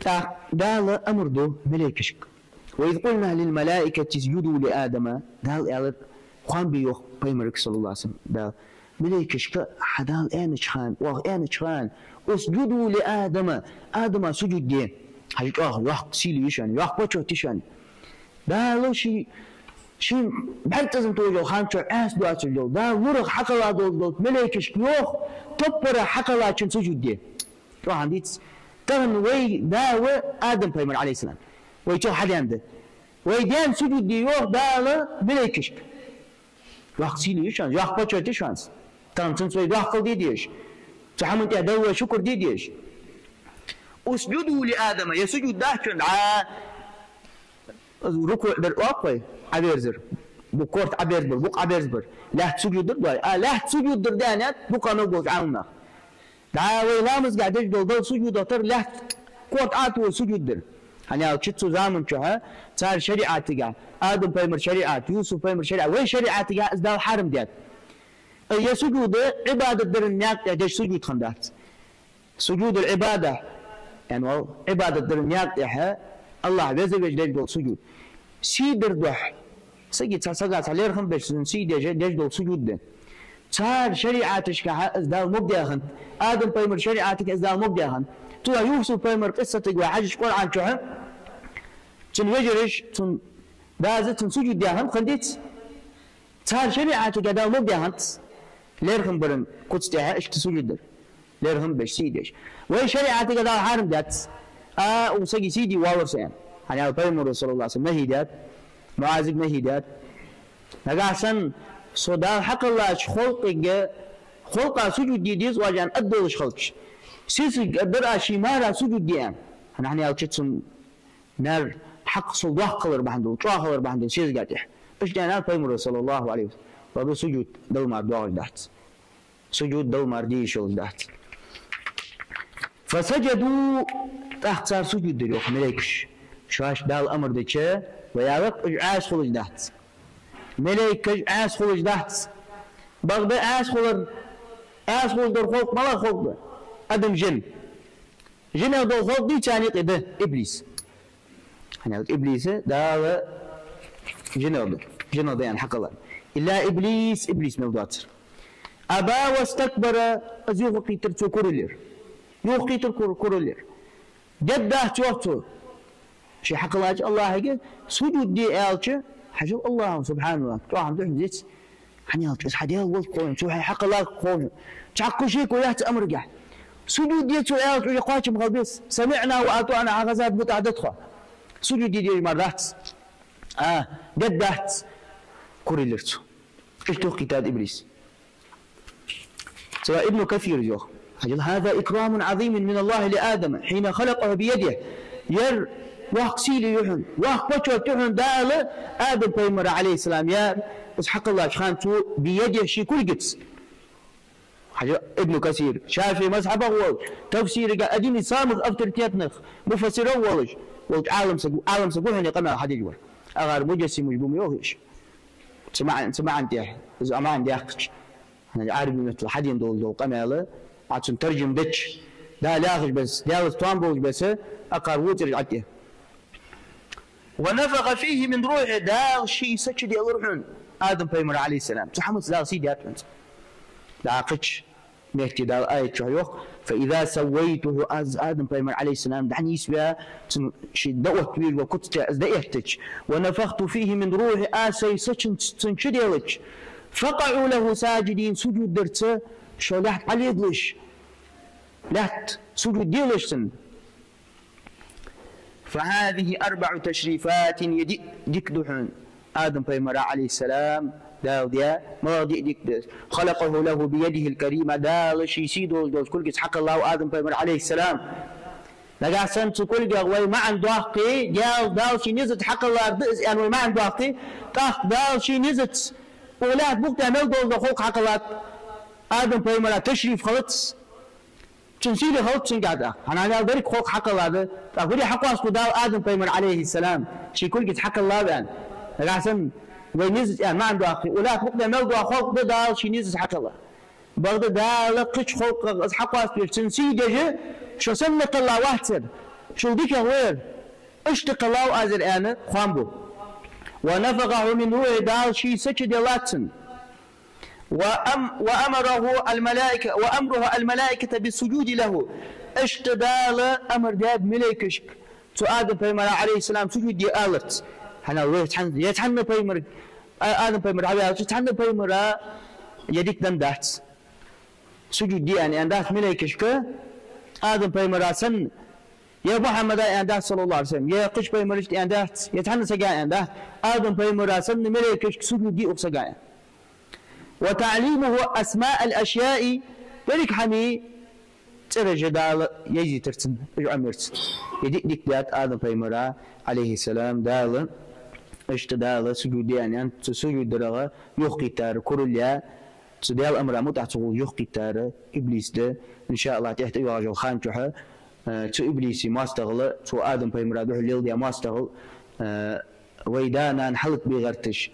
ТӀаккха Дала амар ду малейкашка: «وإذ قلنا للملائكة اسجدوا لآدم». Дала аьлар, хоам бе, йоах, пайхамарга, саллаллахӀу Ӏалайхи ва саллам, Дала: «Малейкашка, хьа Дала аьннача хана, оаха аьннача хана, اسجدوا لآدم, Адама сужуд де». Хьажал, чӀоагӀа йоккха сила я шоана, йоккха почёт я шоана. Дала ший ший бӀарг цӀаза тохаш йолча хана чухь Ӏаьса доацаш дола, Дала лорах хьакхелла долаш дола малейкашка йоах, топпара хьакхеллачунна сужуд де. ЧӀоагӀа дийца. Тахан вай да ва Адам пайхамар, Ӏалайхи ссалам. Вай цох хьадаьнна да. Вай даьна сужуд де йоах Дала малейкашка. Йоккха сийдола я шоана, йоккха почёт я шоана. Тахан цунца вай доккхал де дезаш. Цу хӀаман тӀа Далла шукр де дезаш. «اسجدوا لآدم», е сужуд дахьа цунна, дӀа рукуӀ дар оал вай, Ӏоверзар. Букъ корта Ӏоверзабар, букъ Ӏоверзабар. Лаьтта сужуд дар дой. А, лаьтта сужуд дар да аьннад бокъонца болча Ӏаламнаха. ДӀа вай ламазгахь деш дола Далла сужуд датар лаьтта корта Ӏотоха сужуд дар. ХӀана аьлча цу заман чухь цар шариӀатагахь, Адам пайхамара шариӀат, Юсуп пайхамара шариӀат, вай шариӀатагахь из Дала хьарам даьд. Е сужуд Ӏибадат даран наькъа тӀа деш сужуд хиннадац. Сужудул Ӏибада, яъни вал Ӏибадат даран наькъа тӀа Аллахӏ веза веш деш дола сужуд. Сий дар духьа, сага цхьа, сага цхьа лерхӀам беш, цунна сий деш, деш дола сужуд да. Цар шариӀаташкахь из Дала мукъа даь хиннад, Адам пайхамара шариӀатагахь из Дала мукъа даь хиннад. Цу Юсуп пайхамара къиссатага вай хьажача Къуръан чухь, цун вежараш, цун дас цунна сужуд даь хиннад, хиннадий? Цар шариӀатагахь Дала мукъа даь хиннад, лерхӀам баран куц тӀа иштта сужуд дар. ЛерхӀам беш, сий деш. Вай шариӀатагахь Дала хьарам даьд. А, укх сага сий де воаллар со, аьнна. ХӀана аьлча пайхамара, саллаллахӀу Ӏалайхи ва саллам, нахьи даьд, МуӀазага нахьи даьд. Нагахь санна со Дала хьакхеллача халкъага, халкъа сужуд де деза оаш аьнна аргдолаш хилча, сесаг дар аз ший мара сужуд де, аьнна. ХӀана аьлча цун маьр хьакъ сел доккха хилар бахьан долаш, чӀоагӀа хилар бахьан долаш сесага тӀехь. Иштта аьннад пайхамара, саллаллахӀу Ӏалайхи ва саллам. Бакъда сужуд Далла мара доагӀаш дац. Сужуд Далла мара де йиш йолаш дац. «فسجدوا», тӀаккха цар сужуд дир, йоах, малейкаш. Шоашта Дала амар дича, вай аьлар, уж Ӏаьса хулаш дац. Малейкаш Ӏаьса хулаш дац. Бакъда Ӏаьса хулар, Ӏаьса хулаш дола халкъ малагӀа халкъ да? Адам, жин. Жинех дола халкъ дий, царна юкъе да иблис. ХӀана аьлча иблис Дала жинех да, жинех да аьнна хьакхеллад. «إلا إبليس», иблис мел доацар. «أبى واستكبر», из юхакхийттар, цо курал йир. Юхакхийттар, кур-, курал йир. Дергдац, йоах цо. Ше хьакхеллача Аллахӏага сужуд де аьлча, хьажал Аллахӏа, субхьаналлахӀ, чӀоагӀа духьал деза. ХӀана аьлча из хьа Даьла волга хов хьона, цо хьайна хьакхеллар хов хьона. Цхьаккха шу-шу яц цу амарагахь. Сужуд де цо аьлча, уж кхоачам хила беза. «سمعنا وأطعنا», хьа хезад, мутӀахь да тхо. Сужуд де дезаш мара дац. А, дергдац. Курал йир цо. Иштта юхакхийттад иблис. Цудухьа Ибн Касира йоах: «هذا إكرام عظيم من الله لآدم حين خلقه بيده». Ер воккха сий я хьона, воккха почёт я хьона Дала Адам пайхамара, Ӏалайхи ссалам, яь, из хьакхеллача хана цо, «بيده», ший кулгаца. Хьажал, Ибн Касир, ШафиӀий мазхьабах вола, тафсирагахь один из самых авторитетных муфассиров волаш, волча Ӏалам саг, Ӏалам саг ва хьона из къамаьл хьадеш вар. Акхар муджассимаш ба ма йоахий уж. Цу маӀан, цу маӀан тӀа, из маӀан даьккхача. Ӏарбий меттала хьадена дола, дола къамаьл, Ӏа цун таржам дича, Дала яхаш беса, Даьлаца тоам болаш беса, акхар вуцӀирж Ӏатте. «ونفخ فيه من روحه», Дала ший са чуделлар хьона Адам пайхамара, Ӏалайхи ссалам. Цу хӀамаца Дала сий даьд хьона. ДӀа кхыча метте Дала аят чу йоах: «فإذا سويته», аз Адам пайхамар, Ӏалайхи ссалам, дӀанийсваь, цун ший дӀаоттавеш вола куц тӀа аз дӀаэттача, «ونفخت فيه من روحي», аз сай са цун, цун чуделлача, «فقعوا له ساجدين», сужуд дарца шо лаьтта Ӏолегаш, лаьтта сужуд делаш цунна. «فهذه أربع تشريفات», е диъ дика да хьона Адам пайхамара, Ӏалайхи ссалам, Дала даь, малагӀа диъ дика да? «خلقه الله بيده الكريمة», Дала ший сий долаш долча кулгаца хьакхеллав Адам пайхамар, Ӏалайхи ссалам. Нагахь санна цу кулгах вай маӀан доаккхе, Дала, Дала ший низаца хьакхеллар да из аьнна вай маӀан доаккхе, тӀаккха Дала ший низаца укх лаьтта букъ тӀа мел долаш дола халкъ хьакхеллад, Адам пайхамара ташриф хилац. Цун сий хилац цунгахь тӀаккха. ХӀана аьлча деррига халкъ хьакхеллад, тӀаккха вири хьакъоастаду Дала Адам пайхамар, Ӏалайхи ссалам, ший кулгаца хьакхеллав аьнна. Нагахь санна вай низаца аьнна маӀан доаккхе, укх лаьтта букъ тӀа мел дола халкъ да Дала ший низаца хьакхелла. Бакъда Дала кхыча халкъах из хьакъоаставеш, цун сий деш, шо санна кхелла вацар, шул дикагӀа вар, иштта кхеллав аз ер аьнна, хоам бу. «ونفخ من روحه», Дала ший са чуделлад цунна. «وأم-، وأمره الملائكة، وأمره الملائكة بالسجود له». Иштта Дала амар даьд малейкашка цу Адам пайхамара, Ӏалайхи ссалам, сужуд де аларца. ХӀана аьлча вай цхьан-, е цхьанне пайхамарга А-, Адам пайхамар хьаваьлча, цхьанне пайхамара е дика даьннадац. Сужуд де аьнна, аьннадац малейкашка, Адам пайхамара санна, е Мухьаммада аьннадац, саллаллахӀу Ӏалайхи ва саллам, е кхыча пайхамарашта аьннадац, е цхьанне сага аьннадац, Адам пайхамара санна малейкашка сужуд де укх сага аьнна. وتعليمه أسماء الأشياء, деррига хӀамий цӀераш Дала язъяйтар цунна, уж Ӏомаяьр цунна. Из дика-дика даьд Адам пайхамара, Ӏалайхи ссалам, Дала, иштта Дала сужуд де аьнна, цу сужуд дарах юхакхийттар, курал яь, цу Даьла амара мутӀахь ца хулаш юхакхийттар иблис да. Ин ша АллахӀ, тӀехьа тӀайоагӀаш йолча хана чухь, э, цу иблиса моастагӀал, цу Адам пайхамара духьал леладаь моастагӀал, э, вай да-нана хӀалакбе гӀерташ.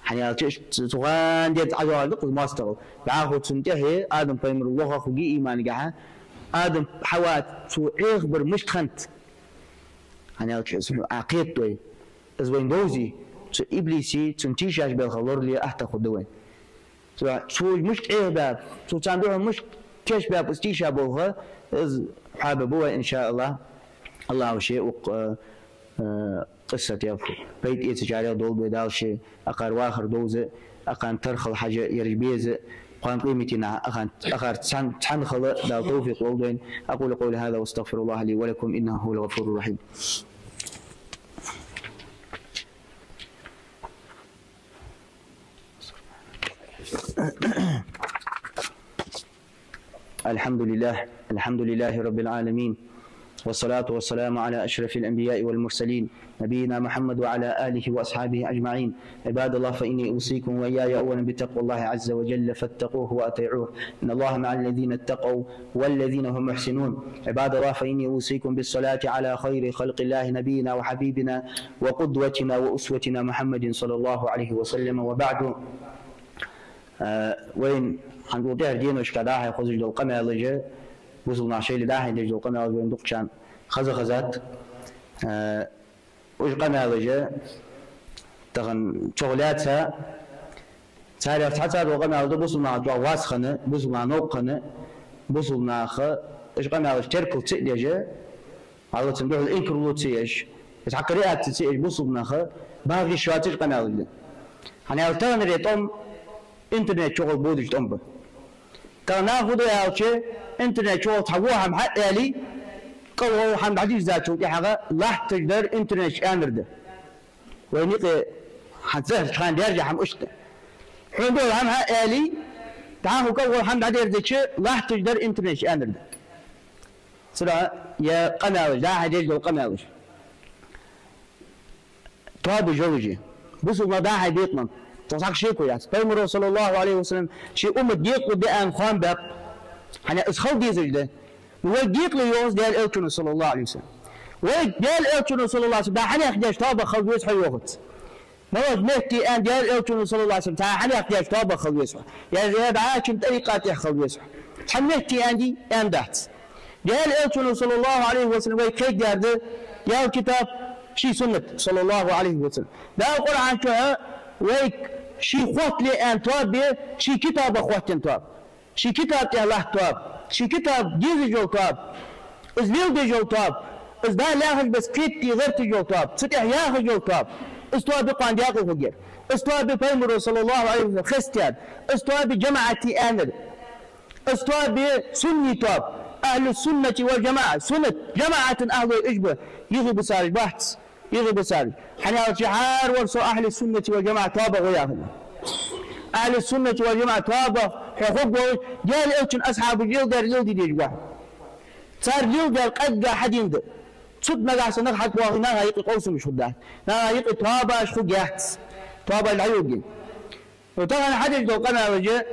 ХӀана аьлча, иштта цу, цу хана денз Ӏожалар дукха моастагӀал. ДӀахо цунна тӀехье Адам пайхамар лохагӀа хургья иманагахьа. Адам, Хьава, цо Ӏехабар мишта хиннад? ХӀана аьлча, из хьона Ӏа кхетадой. Из вайна довзий, цу иблиса, цунна тийшача балха лорале аттагӀа хургда вайна. Цо, цо мишта Ӏехабаьб, цо царна духьал мишта кийчбаьб, из тийша болх, из хьоабергба вай, ин ша АллахӀ. АллахӀа ше укх, э, э, къиссатех пайда эцачарех долда вай Дала ше, акхар вахар довза, акхарна тархал хьажа, ераш беза, кхоана къематдийнахьа акхарна, акхар цхьан-, цхьана хила Дала товфикъ лолда вайна. أقول قولي هذا وأستغفر الله لي ولكم إنه هو الغفور الرحيم. الحمد لله، الحمد لله رب العالمين، والصلاة والسلام على أشرف الأنبياء والمرسلين، نبينا محمد وعلى آله وأصحابه أجمعين. عباد الله، فإني أوصيكم وإياي أولا بتقوى الله عز وجل، فاتقوه وأطيعوه. إن الله مع الذين اتقوا والذين هم محسنون. عباد الله، فإني أوصيكم بالصلاة على خير خلق الله، نبينا وحبيبنا وقدوتنا وأسوتنا محمد صلى الله عليه وسلم، وبعد. Э, вайна хӀанз укх тӀехьарча деношка дӀа-хьа хозаш дола къамаьлаш, бусалба наха шоайла дӀа-хьа деш дола къамаьлаш вайна дукхачарна хеза-хезад. Э, уж къамаьлаш тахан чӀоагӀа лаьца, царех цхьацца дола къамаьл да бусалба наха чӀоагӀа вас хинна, бусалба наха новкъа хинна, бусалба наха уж къамаьлаш теркал ца а деш, Аллахӏ цун духьал инкарло ца еш, из хьакъ реакци ца еш, бусалба наха багӀаш йоацаш къамаьл да. ХӀана аьлча таханара тӀом интернет чухула бодаш тӀом ба. Тахан наха фу ду аьлча, интернет чухула цхьа во хӀама хьа а аьле, кӀалхара хӀама дӀадийрзачул тӀехьагӀа латташ дар интернет чу аьннар да. Вайна юкъе хӀанз цхьан хана даьржа хӀама иштта. Хьона духьала хӀама хьа а аьле, дӀахо кӀалхара хӀама дӀадерзача, латташ дар интернет чу аьннар да. Цудухьа е къамаьлаш, дӀа-хьа деш дола къамаьлаш. Тоабаш йолаш я. Бусалба нах дӀа-хьа бекъабенна. Цох цхьаккха шеко яц. Пайхамаро, саллаллахӀу Ӏалайхи ва саллам, ший уммат декъалургда аьнна хоам баьб. ХӀана аьлча из хала дезаш да. Ну, вай декъале йоах из Даьла Элчано, саллаллахӀу Ӏалайхи ва саллам. Вай Даьла Элчано, саллаллахӀу Ӏалайхи ва саллам, дӀа хьанех деш тоабах хила веза хьо, йоах из. Малагӏча метте аьннад Даьла Элчано, саллаллахӀу Ӏалайхи ва саллам, цхьа хьанех деш тоабах хила веза хьо. Е, е дӀачун тӀарикъатех хила веза хьо. Цхьан метте аьннадий, аьннадац. Даьла Элчано, саллаллахӀу Ӏалайхи ва саллам, вайга кхайкадаьр да Даьла китаб, ший суннат, саллаллахӀу Ӏалайхи ва саллам. Дала Къуръан чу вайга ший хоттале аьнна тоаба я, ший китабах хоттаенна тоаба. Ший китаба тӀа латта тоаба, ший китаба дезаш йола тоаба, из леладеш йола тоаба, из Дала яхача беса кхетаде гӀерташ йола тоаба, цу тӀа яхаш йола тоаба, из тоаба я кхоана даькъала хургьяр. Из тоаба я Пайхамаро, саллаллахӀу Ӏалайхи ва саллам, хеставаьр. Из тоаба я жамаӀата аьннар. Из тоаба я сунний тоаба. أهل السنة والجماعة. Суннат, жамаӀата ахӀлой уж ба, юхе бисараш бац. Юхебисараш. ХӀана аьлча хӀара вар со أهل السنة والجماعة тоабах ва яхаш. أهل السنة والجماعة тоабах хьо хургволаш, Даьла Элчан асхьабаша леладаьр леладе дезаш ва хьо. Цар леладаьр къаьгга хьадена да. Цу тӀа нагахьа санна нах хьатӀабоагӀе, наха юкъе къовсамаш хургдац. Наха юкъе тоабаш хургьяц. Тоабаш дӀайоагӀе. Ну, тахан хьадеш дола къамаьлаш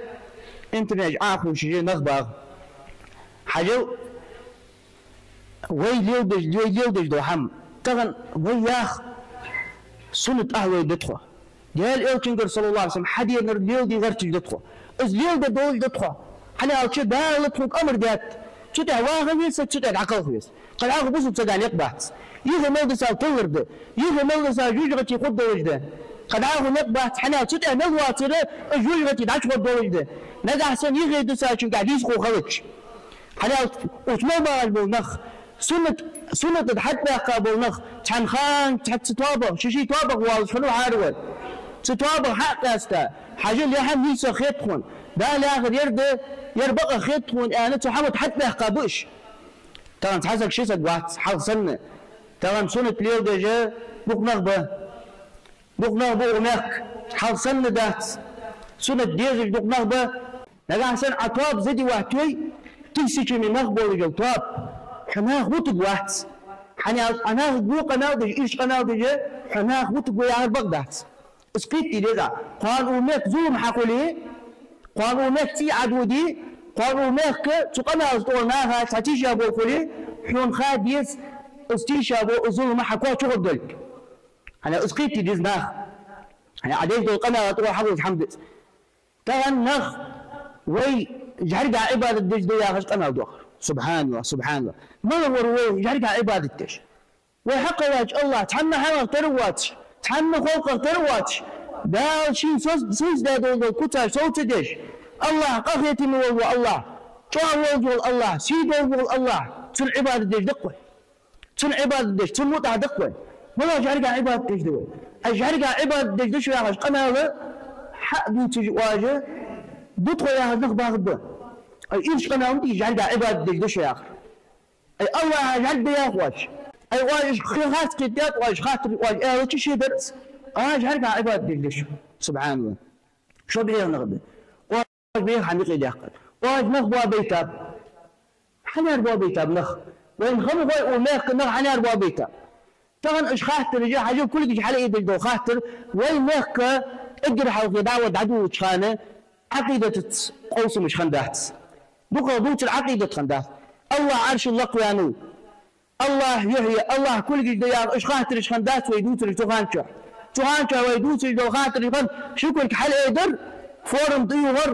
интернет чу Ӏохувшаш я нах багӀа. Хьажал, вай леладеш, вай леладеш дола хӀама. Тахан вай яха суннат ахӀлой да тхо. Даьла Элчангара, саллаллахӀу Ӏалайхи ва саллам, хьаденар леладе гӀерташ да тхо. Из леладе долаш да тхо. ХӀана аьлча Дала тхога амар даьд. Цу тӀа ваха веза, цу тӀа дӀакхалха веза. Кхы дӀахо бусалба сага никъ бац. Юхе мел дисар тилар да. Юхе мел дисар жожагӀате хургдолаш да. Кхы дӀахо никъ бац, хӀана аьлча цу тӀа мел воацар жожагӀате дӀачугӀоргдолаш да. Нагахьа санна юхе дисачунга дийсхо хилча. ХӀана аьлча оцу мел багӀаш бола нах, суннат, суннат тӀа хьатӀабаьккха бола нах, цхьан хана цхьацца тоабах, ший-ший тоабах воалаш хиннав хӀара вар. Цу тоабах хьа а къаьста, хьажал, ер хӀама нийса хет тхона. Дала яхар ер да, ер бакъ хет тхона, аьнна, цу хӀаман тӀа хьатӀабаьккха ба уж. Тахан цхьа саг, ши саг вац, хьалха санна. Тахан суннат леладеш дукха нах ба. Дукха нах ба укх мехка, хьалха санна дац. Суннат дезаш дукха нах ба. Нагахьа санна Ӏа тоаба зе де вахьтий, тысячами нах болаш йола тоаба, хьо наха вутаргвац. Хьанал, Ӏа нахага во къамаьл деш, ирча къамаьл деш, хьо наха вутаргва яхар бакъ дац. Из кхетаде деза Ӏа. Кхоана укх мехка зулам хьахуле, кхоана укх мехка цӀий Ӏадоде, кхоана укх мехка цу къамаьлашта тӀа наха цхьа тийша бола хуле, хьона ха деза, из тийша бола, из зулам хьа коа чугӀоргдолга. ХӀана, из кхетаде деза наха. ХӀана, Ӏа деш дола къамаьл тӀа хьагӀуз хӀама да из. Тахан нах вай жӀарга Ӏибадат деш да яхаш къамаьл доахар. СубхьаналлахӀ, субхьаналлахӀ. Мала вар вай жӀарга Ӏибадат деш? Вай хьакхоллача АллахӀ цхьанна хӀамах тара воацаш, цхьанна халкъах тара воацаш, Дала шийна соц-, сийсаздаь дола куцаш сов ца деш, АллахӀ къахетаме вола АллахӀ, чӀоагӀа волаш вола АллахӀ, сий долаш вола АллахӀ, цунна Ӏибадат деш да-кх вай. Цунна Ӏибадат деш, цунна мутӀахьа да-кх вай. Мала жӀарга Ӏибадат деш да вай? Ай, жӀарга Ӏибадат деш да шо яхаш къамаьл хьа а дувцаш оаш, да тхо яхаш нах багӀаргба. Ай, ирча къамаьл ма дий жӀарга Ӏибадат деш да шо яхар. Ай, АллахӀа жӀарг да яхаш оаш. Ай, оаш уж кхы харц кхетадаьд оаш, хаттар оаш аьлча ше дар из. А, жӀарга Ӏибадат деш да шо. СубхьаналлахӀ. Шо бӀеха нах ба. Оаш бӀеха хӀама юкъедаьккхар. Оаш нах боабайтаб. Хьанар боабайтаб нах? Вайна ха ма хой укх мехка нах хьанар боабайтаб. Тахан уж хаттараш, хьажал, кулгаш хьалъайдеш дола хаттар, вай мехка эггара хьалха даӀват дӀадолалуча хана Ӏакъидатаца къовсамаш хиннадац. ДукхагӀа дувцар Ӏакъидат хиннадац. АллахӀ Ӏаршал лакхваьннав. АллахӀ юхь я, АллахӀ кулгаш да яхаш уж хаттараш хиннадац вай дувцараш цу хана чухь. Цу хана чухь вай дувцаш дола хаттараш хиннад, ши кулг хьалъайдар, форум тӀаювхар.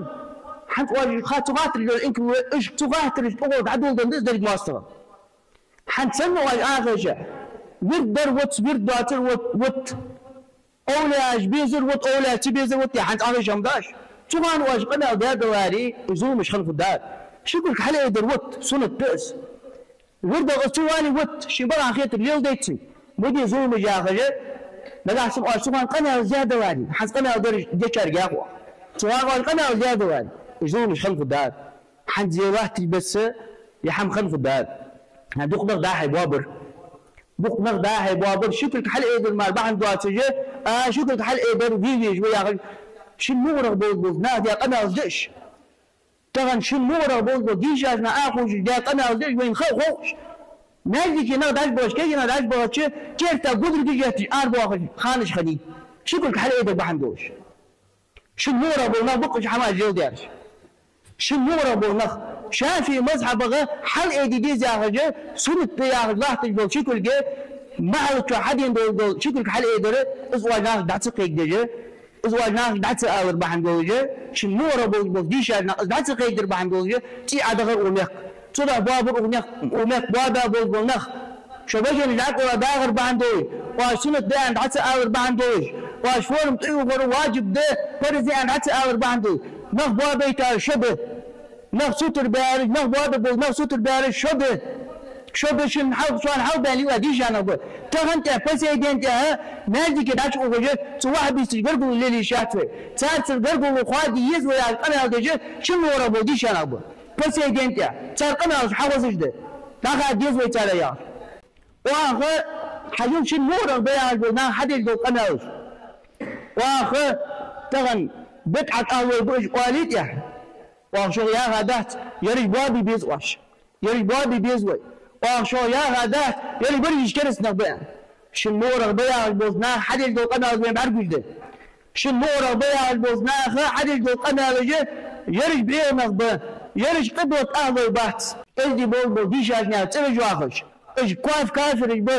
ХӀанз оаш ха-, цу хаттараш дола инкал лой, уж цу хаттараш тӀагӀолла дӀадоладенна да из деррига моастагӀал. ХӀанз санна оаш Ӏохайша, вирд дар вутт, вирд доацар вутт, вутт. Овлияш безар вутт, овлияш ца безар вутт, е хӀанз Ӏохайша хӀама даш. Цу хана оаш къамаьл даь даларе, уж зуламаш хинна фу дар? Ши кулг хьалъайдар вутт, суннат да из. Вирдах из ца вале вутт, шийна бакъахьа хетар леладайта цунна. Ма де зуламаш яхаш, нагахьа санна оаш цу хана къамаьл даь даларе, хӀанз къамаьл дераш дечарга яхаш. Цу хана оаш къамаьл даь даларе, уж зуламаш хинна фу дар? ХӀанз е латташ бесса, е хӀама хинна фу дар? ХӀа, дукха нах дӀа-хьа боабар. Дукха нах дӀа-хьа боабар, ши кулг хьалъайдар мара бахьан доацаш, а, ши кулг хьалъайдар ве везаш ва яхаш. Шун мугӀарах болаш бола нах даь къамаьлаш да уж. Тахан шун мугӀарах болаш бола дийшача наха а ховшаш даь къамаьлаш да уж, вайна ха а ховш. Маьждиге нах дӀачубоалаш, кагий нах дӀачубоалаш, керта гудрагаш етташ арабоахаш ханаш хиннай. Ши кулг хьалъайдар бахьан долаш. Шун мугӀарах бола нах ба-кх уж хӀамаш леладаьраш. Шун мугӀарах бола нах, ШафиӀий мазхӀабах хьалъайде деза яхаш, суннат да яхаш латташ дола ши кулг, махьалла чу хьадена дола, дола ши кулг хьалъайдар, из оаш нахага дӀа ца кхайкадеш, из оаш нахага дӀа ца алар бахьан долаш, шун мугӀарах болаш бола дийшача наха из дӀа ца кхайкадар бахьан долаш, цӀий Ӏодахар укх мехка. Цудухьа боабар укх мехка, укх мехка боабаь болаш бола нах. Шо баженаш дӀакъовла багӀар бахьан долаш, оаш суннат да аьнна дӀа ца алар бахьан долаш, оаш форум тӀаювхар важиб да, парз я аьнна дӀа ца алар бахьан долаш. Нах боабайтараш шо ба. Нах сутара баьраш, нах боабе бола, нах сутара баьраш шо ба. Шо ба, шун хьал-, шоана хьалбаьнна лела дийша нах ба. Тахан тӀехьа, по сей день тӀехьа, маьждиге дӀачуухаш, цу ваххабисташта гаргало лелаеш яц вай. Царцара гаргало хоадае еза вай яхаш къамаьл деш, шун мугӀарах бола дийша нах ба. По сей день тӀехьа цар къамаьлаш хьахозаш да. ДӀахаьда деза вай царех яхаш. Оаха, хьажал, шун мугӀарах ба яхаш бола наха хьадеш дола къамаьлаш. Оаха, тахан бидӀат ахӀлой ба уж оале тӀехьа, оаха шуга яха дац, ераш боабе беза оаш. Ераш боабе беза вай. Оаха шуга яха дац, ераш бараш уж кераста нах ба аьнна. Шун мугӀарах ба яхаш болча наха хьадеш дола къамаьлаш вайна бӀаргагуш да. Шун мугӀарах ба яхаш болча наха хьадеш дола къамаьлаш, ераш бӀеха нах ба, ераш къиблат ахӀлой бац. Эздий болаш бола дийшача наьха цӀераш йоахаш, уж каф-, кафираш ба,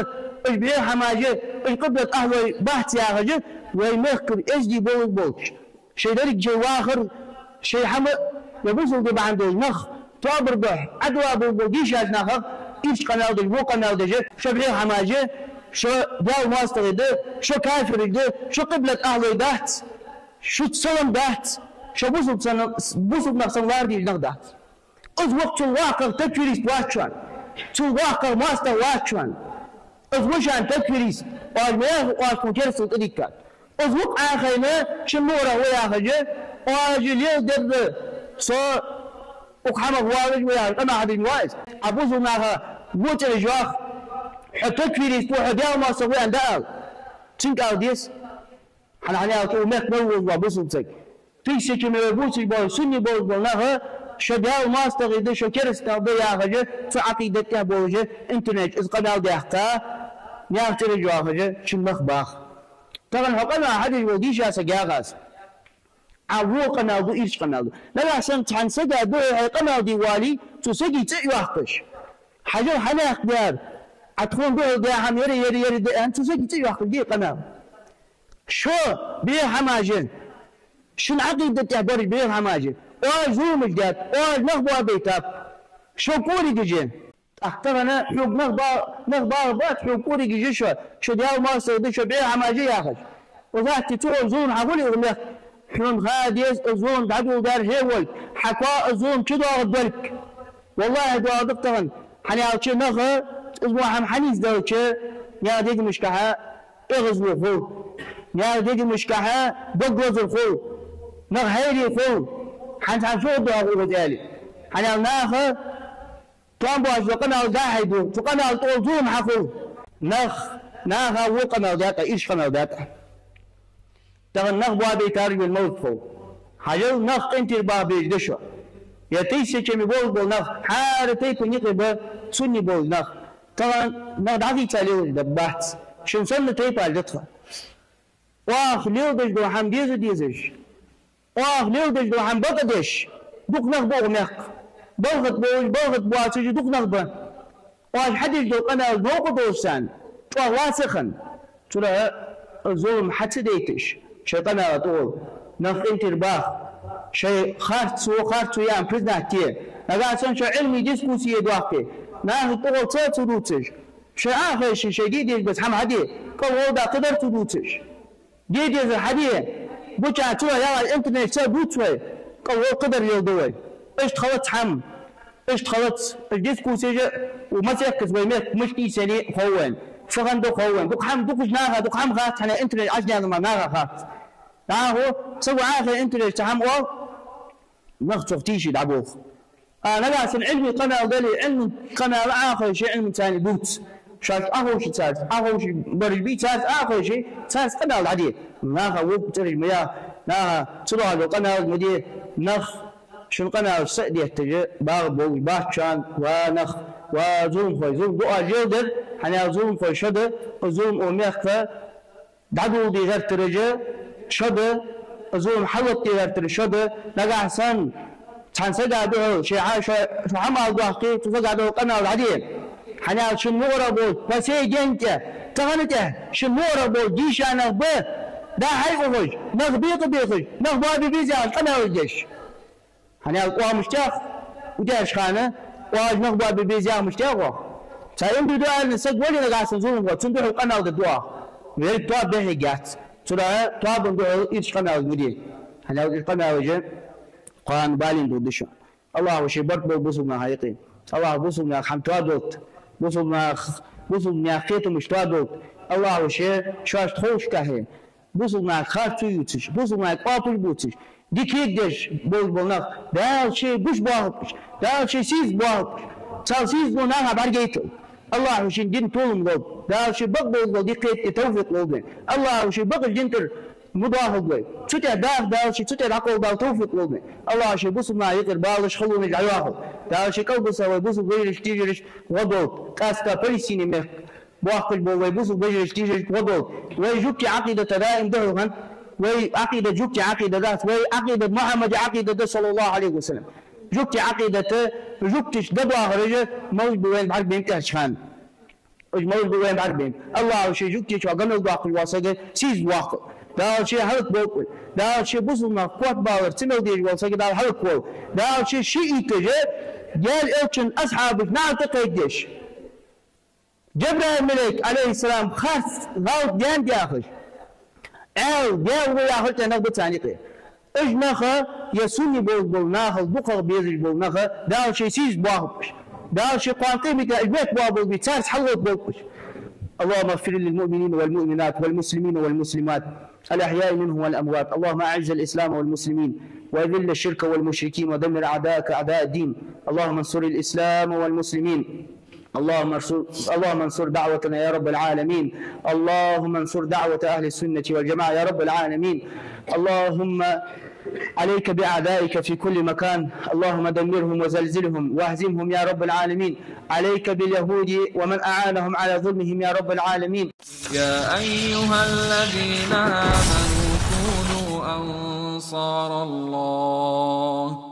уж бӀеха хӀамаш я, уж къиблат ахӀлой бац яхаш, вай мехкара эздий болаш болча, шоай деррига шоай вахар, шоай хӀама, вай бусалба ди бахьан долаш нах тоабара духьа Ӏодоалаш бола дийшача нахах ирча къамаьл деш, во къамаьл деш, шо бӀеха хӀамаш я, шо Даьла моастагӀий да, шо кафираш да, шо къиблат ахӀлой дац, шуца салам дац, шо бусалба санна, бусалба нах санна лара дезаш нах дац. Из ва-кх цул воккхагӀа такфирист вац шоана. Цул воккхагӀа моастагӀа вац шоана. Из ва шоана такфирист. Оаш ма яхий, оаш тхона керастал тӀадийттад. Из вукх Ӏохайна, шин мугӀарах ва яхаш, оаш леладер да со укх хӀамах воаллаш ва яхаш, къамаьл хьадеш ма ва из. Ӏа бусалба наха вочараш йоах, хьо такфирист ва, хьо Даьла моастагӀа ва аьнна дӀаала. Цунга ала деза. ХӀана, хӀана аьлча укх мехка мел волаш вола бусалба саг, тысячами вай бувцаш бола, сунни болаш бола нах, шо Даьла моастагӀий да, шо кераста нах ба яхаш, цу Ӏакъидат тӀа болаш, интернета чу из къамаьл даьккха, наьха цӀераш йоахаш, шин мах баха. Тахан хьо къамаьл хьадеш вола дийша саг яхаш. Ӏа во къамаьл ду, ирча къамаьл ду. Нагахьа санна цхьан сага духьа хьо къамаьл де воале, цу сага цӀи йоаккхаш. Хьажал, хьа мехка дар, Ӏа тхона духьал даь хӀама ер, ер, ер да аьнна, цу сага цӀи йоаккхаш де къамаьл. Шо бехк хӀамаш, шун Ӏакъидат тӀа бараш бехк хӀамаш, оаш зуламаш даьд, оаш нах боабайтаб, шо кӀоригаш я. ТӀаккха тахан хьога нах ба-, нах багӀаргбац, хьога кӀоригаш я шо, шо Даьла моастагӀий да, шо бехк хӀамаш яхаш. Укх лаьтта цу хьона зулам хьахуле укх мехка, хьона ха деза из зулам дӀадоладаьр хьо волга, хьа коа из зулам чудоагӀаргдолга. ВаллахӀи, доагӀаргда тахан. ХӀана аьлча нах, из мо хӀама хьанийсдалча, наьха дегашкахьа эгӀазло хул, наьха дегашкахьа дог лазар хул, нах хьайре хул. ХӀанз хьа шо догӀа укхаза аьле. ХӀана аьлча наха тоам боацаш дола къамаьл дӀа-хьа ду, цу къамаьла тӀагӀолла зулам хьахул. Нах, наха во къамаьл даьд Ӏа, ирча къамаьл даьд Ӏа. Тахан нах боабайтараш вай мел ба хов. Хьажал, нах къинтӀера баха безаш да шо. Е тысячами болаш бола нах, хӀара тайпан юкъе ба сунни болаш нах. Тахан нах дӀахийца лелаш да бац. Шун санна тайпаш да тха. Оаха леладеш дола хӀама деза дезаш, оаха леладеш дола хӀама бакъдеш, дукха нах ба укх мехка. Балхат болаш, балхат боацаш дукха нах ба. Оаш хьадеш дола къамаьл новкъа долаш санна, чӀоагӀа лаца хинна. Цудухьа зулам хьа ца дайташ, шоай къамаьла тӀагӀолла нах къинтӀера баха, шоай харцо, харцо я аьнна признать де. Нагахьа санна шо Ӏилман дискуссеш доаккхе, наха тӀагӀолла цӀи ца дувцаш, шоай Ӏохайша, шоай де дезаш дола хӀама хьаде, кӀал гӀолла кхыдар ца дувцаш. Де дезар хьаде, гуча цо яла интернета чу дувц вай, кӀал гӀолла кхыдар леладу вай. Иштта хилац хӀама, иштта хилац, иштта дискуссеш а, укх масехкаца вай мехка мишта нийсъеннай хов вайна, фу хиннад хов вайна. Дукха хӀама, дукхача наха дукха хӀама хац, хӀана интернет Ӏочуяьнна мара наха хац. Наха, саго Ӏохайна интернета чу хӀама оал, нах цох тийша дӀаболх. А, нагахьа санна Ӏилман къамаьл дале, Ӏилман къамаьл Ӏохайше, Ӏилман царна дувц. Шоаш Ӏоховшача царца, Ӏоховшабараш бий царца, Ӏохайше, царца къамаьл дӀаде. Наха вокх цӀераш ма яха, наха цу духьа дола къамаьлаш ма де. Нах, шун къамаьлаш са а детташ, багӀа болаш бац шоана, ва нах, ва зуламхой, зулам ду оаш леладер, хӀана аьлча зуламхой шо да, зулам укх мехка дӀадоладе гӀертараш шо да, зулам хьалотта де гӀертараш шо да. Нагахьа санна цхьан сага духьал шоай хьа-, шо, шо хӀама ала доаккхе, цу сага духьал къамаьл дӀаде. ХӀана аьлча шун мугӀарах болча, по сей день тӀа, тахан тӀа шун мугӀарах болча дийша нах ба, дӀа-хьа ухаш, нах бекъа бехаш, нах боабе беза яхаш къамаьлаш деш. ХӀана аьлча оаха мишта яхар, удаш хана, оаш нах боабе беза яхар мишта яхар оаха. Цхьа индивидуальни саг вале нагахьа санна зуламхо, цунна духьал къамаьл дергда оаха. Вай тоба бе хьеггяц. Цудухьа тобан духьал ирча къамаьлаш ма де. ХӀана аьлча ирча къамаьлаш кхоана балийна дургда шо. АллахӀа ший барт болба бусалба наха юкъе. АллахӀа бусалба наьха хӀама тоадолда. Бусалба нах, бусалба наьха кхетамаш тоадолда. АллахӀа ший шоашта ховшкахьа бусалба наха харцо ювцаш, бусалба наха кӀоапаш бувцаш, дика хӀама деш болаш бола нах, Дала ший гуш боахалба уж, Дала ший сийсаз боахалба уж, цар сийсазло наха бӀаргагойталда. АллахӀа шийна дина толам лолба, Дала ший бакъ болаш бола дика кхетаде товфикъ лолба вайна. АллахӀа ший бакъ дина тӀара ма доахалда вай. Цу тӀа даха Дала ший, цу тӀа дӀакхалха Дала товфикъ лолба вайна. АллахӀа ший бусалба наха юкъера балаш, халонаш дӀайоахалда. Дала ший кӀалбиса вай бусалба вежарашта, йижарашта гӀо долда. Къаьстта Палестине мехка боккхий бола вай бусалба вежарашта, йижарашта гӀо долда. Вай жугтий Ӏакъидата даим духьал хиннад. Вай Ӏакъидат жугтий Ӏакъидат дац. Вай Ӏакъидат Мухьаммада Ӏакъидат да, صلى الله عليه وسلم. Жугтий Ӏакъидата, жугташта дӀадоахараш малаш ба вайна бӀаргабайнаб тӀехьарча хана. Уж малаш ба вайна бӀаргабайнаб. АллахӀа ший жугтий чу гӀо мел доаккхаш вола саг сийсаз воаккхалба. Дала ший хӀалакболба уж. Дала ший бусалба нах котбалар ца мел дезаш вола саг Дала хӀалакволва. Дала ший шиӀиташ, Даьла элчан асхьабаш наӀалт тӀакхайкадеш. Джабраил малейк, Ӏалайхи ссалам, харц гӀалат даьннад яхаш, Ӏаьла даьла ва яхаш тӀа нах ба царна юкъе. Уж нах, е сунни болаш бола нахал дукхагӀа безаш бола нах, Дала ший сийсаз боахалба уж. Дала ший кхоана къематдийнахьа уж меттабоагӀаргболба, царца хьалгӀовттаргболба уж. اللهم اغفر للمؤمنين والمؤمنات والمسلمين والمسلمات الأحياء منهم والأموات. اللهم أعز الإسلام والمسلمين، وأذل الشرك والمشركين، ودمر أعداءك أعداء الدين. اللهم انصر الإسلام والمسلمين. اللهم انصر، اللهم انصر دعوتنا يا رب العالمين. اللهم انصر دعوة أهل السنة والجماعة يا رب العالمين. اللهم عليك بأعدائك في كل مكان. اللهم دمرهم وزلزلهم واهزمهم يا رب العالمين. عليك باليهود ومن أعانهم على ظلمهم يا رب العالمين. يا أيها الذين آمنوا كونوا أنصار الله.